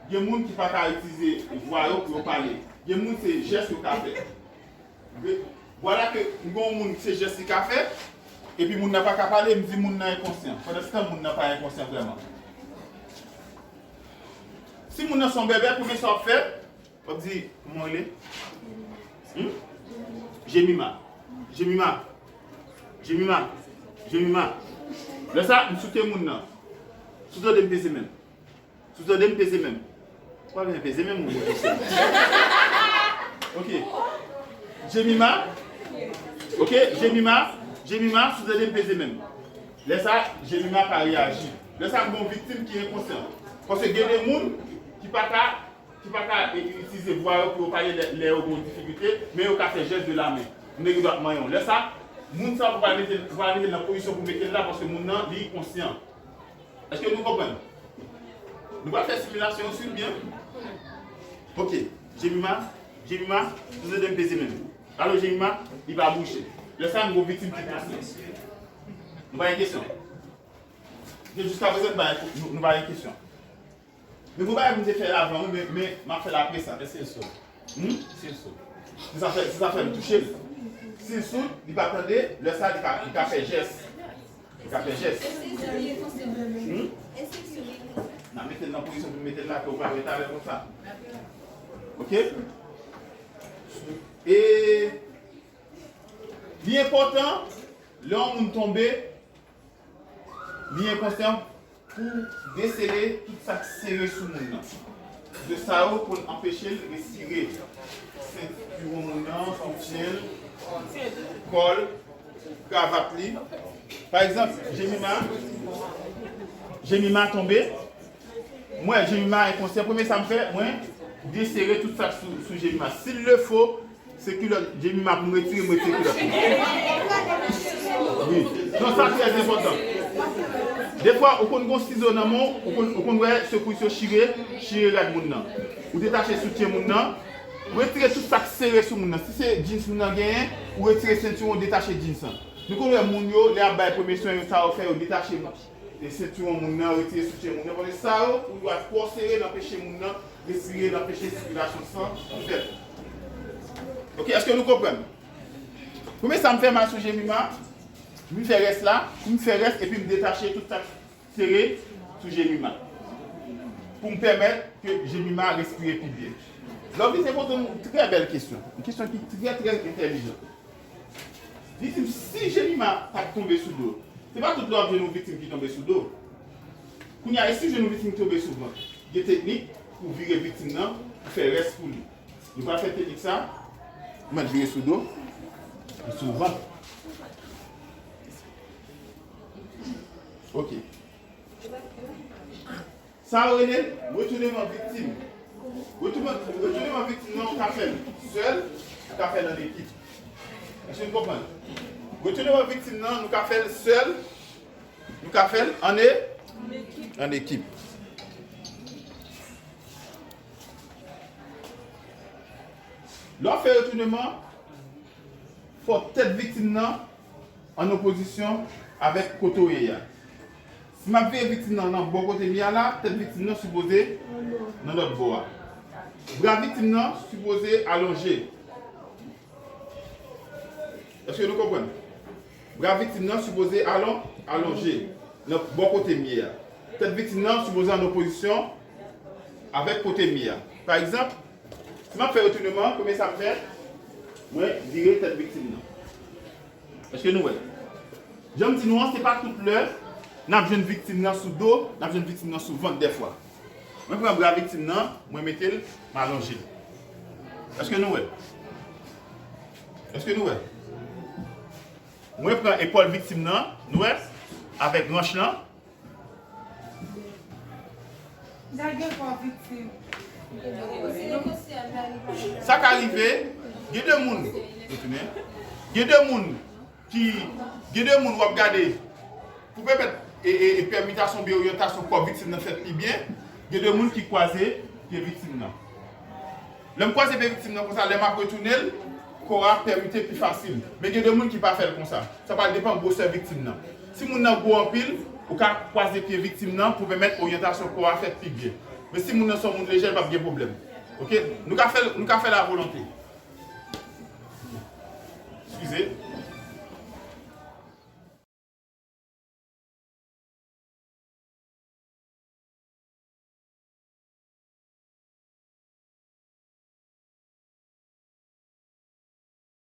Gen moun ki pa ka itilize vwa yo pou yo pale. Gen moun se jès yo ka fè. Vwala ke m gen yon moun se jès li ka fè, epi moun nan pa ka pale, m di moun nan enkonsyan. Pandansetan, moun nan pa enkonsyan vrèman. Si moun nan se yon bèbè, premye sa w ap fè, w ap di, kòman w rele? Hmm? Jemima. Jemima. Jemima. Jemima. Lè sa, m soute moun nan. Si w tande m peze men m. Si w tande m peze men m. Ou pa bezwen peze men m, ou mwen peze. Ok. Jemima. Ok, Jemima. Jemima, si w tande m peze men m. Lè sa, Jemima pa reyaji. Lè sa, m gen yon viktim ki enkonsyan. Paske gen de moun ki pa ka, ki pa ka e, itilize vwa yo pou yo pale lè, lè yo gen yon difikilte, men yo ka fè jès de la men. M te gen dwa manyen w. Lè sa, moun sa, ou pral mete, ou pral mete l nan pozisyon pou mete l la, paske moun nan, li konsyan. Èske nou konprann? Nou pral fè similasyon an, swiv byen. Ok. Jemima, Jemima, si w tande m peze men m. Alo, Jemima, li pa bouje. Lè sa, m gen yon viktim ki konsyan. Nou pa gen kesyon. Men jiskaprezan, nou pa gen, nou, nou pa gen kesyon. Men gon bagay pou m te fè l avan, wi, men, men m ap fè l apre sa. Èske l soud? Hmm? Si l soud. Se sa fè, se sa fè m touche l. Si l soud, li pa tande, lè sa, li ka, li ka fè jès. Li ka fè jès. Hmm? N a mete l nan pozisyon pou n mete l la, ke w pa ret avè l konsa. Ok? E li enpòtan, lè yon moun tonbe, li enkonsyan pou desele tout sa k sere sou moun nan. Se sa yo pou n anpeche l respire. Sentiwon moun nan, soutyen l, kò l, kravat li. Pa egzanp, Jemima, Jemima tonbe. Mwen, Jemima enkonsyan. Premye sa m fè, mwen desere tout sa k sou, sou Jemima. S'il le faut, se kilòt Jemima pou m retire, m retire kilòt. Wi. Non, sa trè enpòtan. Defwa, ou konn gon sizo nan men w, ou konn, ou konn wè sekouris yo chire, chire rad moun nan. Ou detache soutyen moun nan, ou retire tout sa k sere sou moun nan. Si se jeans moun nan genyen, ou retire sentiwon, ou detache jeans lan. Nou konn wè moun yo, lè y ap bay premye swen yo, sa yo fè, yo detache e sentiwon moun nan, retire soutyen moun nan, paske sa yo, pou yo ap twò sere, l anpeche moun nan respire, l anpeche sikilasyon san fèt. Ok, èske nou konprann? Premye sa m fè, m al sou Jemima, m fè rès la, m fè rès, epi m detache tout sa k sere sou Jemima. Pou m pèmèt ke Jemima respire pi byen. Lè w vin se poze yon trè bèl kesyon, yon kesyon ki trè, trè entèlijan. Li di m, si Jemima pa t tonbe sou do, se pa tout lè w ap jwenn yon viktim ki tonbe sou do. Kounye a, e si w jwenn yon viktim ki tonbe sou vant? Gen teknik pou vire viktim nan, pou fè rès pou li. Nou pral fè teknik sa, ou mèt vire sou do, sou vant. Ok. Sa yo rele retouneman viktim. Retouneman, retouneman viktim nan, ou ka fè l sèl, ou ka fè l an ekip. Èske nou konprann? Retouneman viktim nan, nou ka fè l sèl, nou ka fè l an e-, an ekip. Lè w fè retouneman, fò tèt viktim nan an opozisyon avèk kote w ye a. Si m ap vire viktim nan nan bò kote m ye a la, tèt viktim nan sipoze nan lòt bò a. Bra viktim nan sipoze alonje. Èske nou konprann? Bra viktim nan sipoze alon-, alonje nan bò kote m ye a. Tèt viktim nan sipoze an opozisyon avèk kote m ye a. Pa egzanp, si m ap fè retouneman, premye sa m fè, mwen vire tèt viktim nan. Èske nou wè? Jan m di nou an, se pa tout lè n ap jwenn viktim nan sou do, n ap jwenn viktim nan sou vant dèfwa. Mwen pran bra viktim nan, mwen mete l, m alonje l. Èske nou wè? Èske nou wè? Mwen pran epòl viktim nan, nou wè? Avèk ranch lan. Sa ka rive, gen de moun, gen de moun ki, gen de moun w ap gade, pou pèmèt e, e, e pèmitasyon oubyen oryantasyon kò viktim nan fèt pi byen, gen de moun ki kwaze pye viktim nan. Lè m kwaze pye viktim nan konsa, lè m ap retounen l, kò a pèmite pi fasil. Men gen de moun ki pa fè l konsa. Sa pral depann gwosè viktim nan. Si moun nan gwo anpil, ou ka kwaze pye viktim nan pou pèmèt oryantasyon kò a fèt pi byen. Men si moun nan se yon moun lejè, l p ap gen pwoblèm. Ok? Nou ka fè l, nou ka fè l a volonte.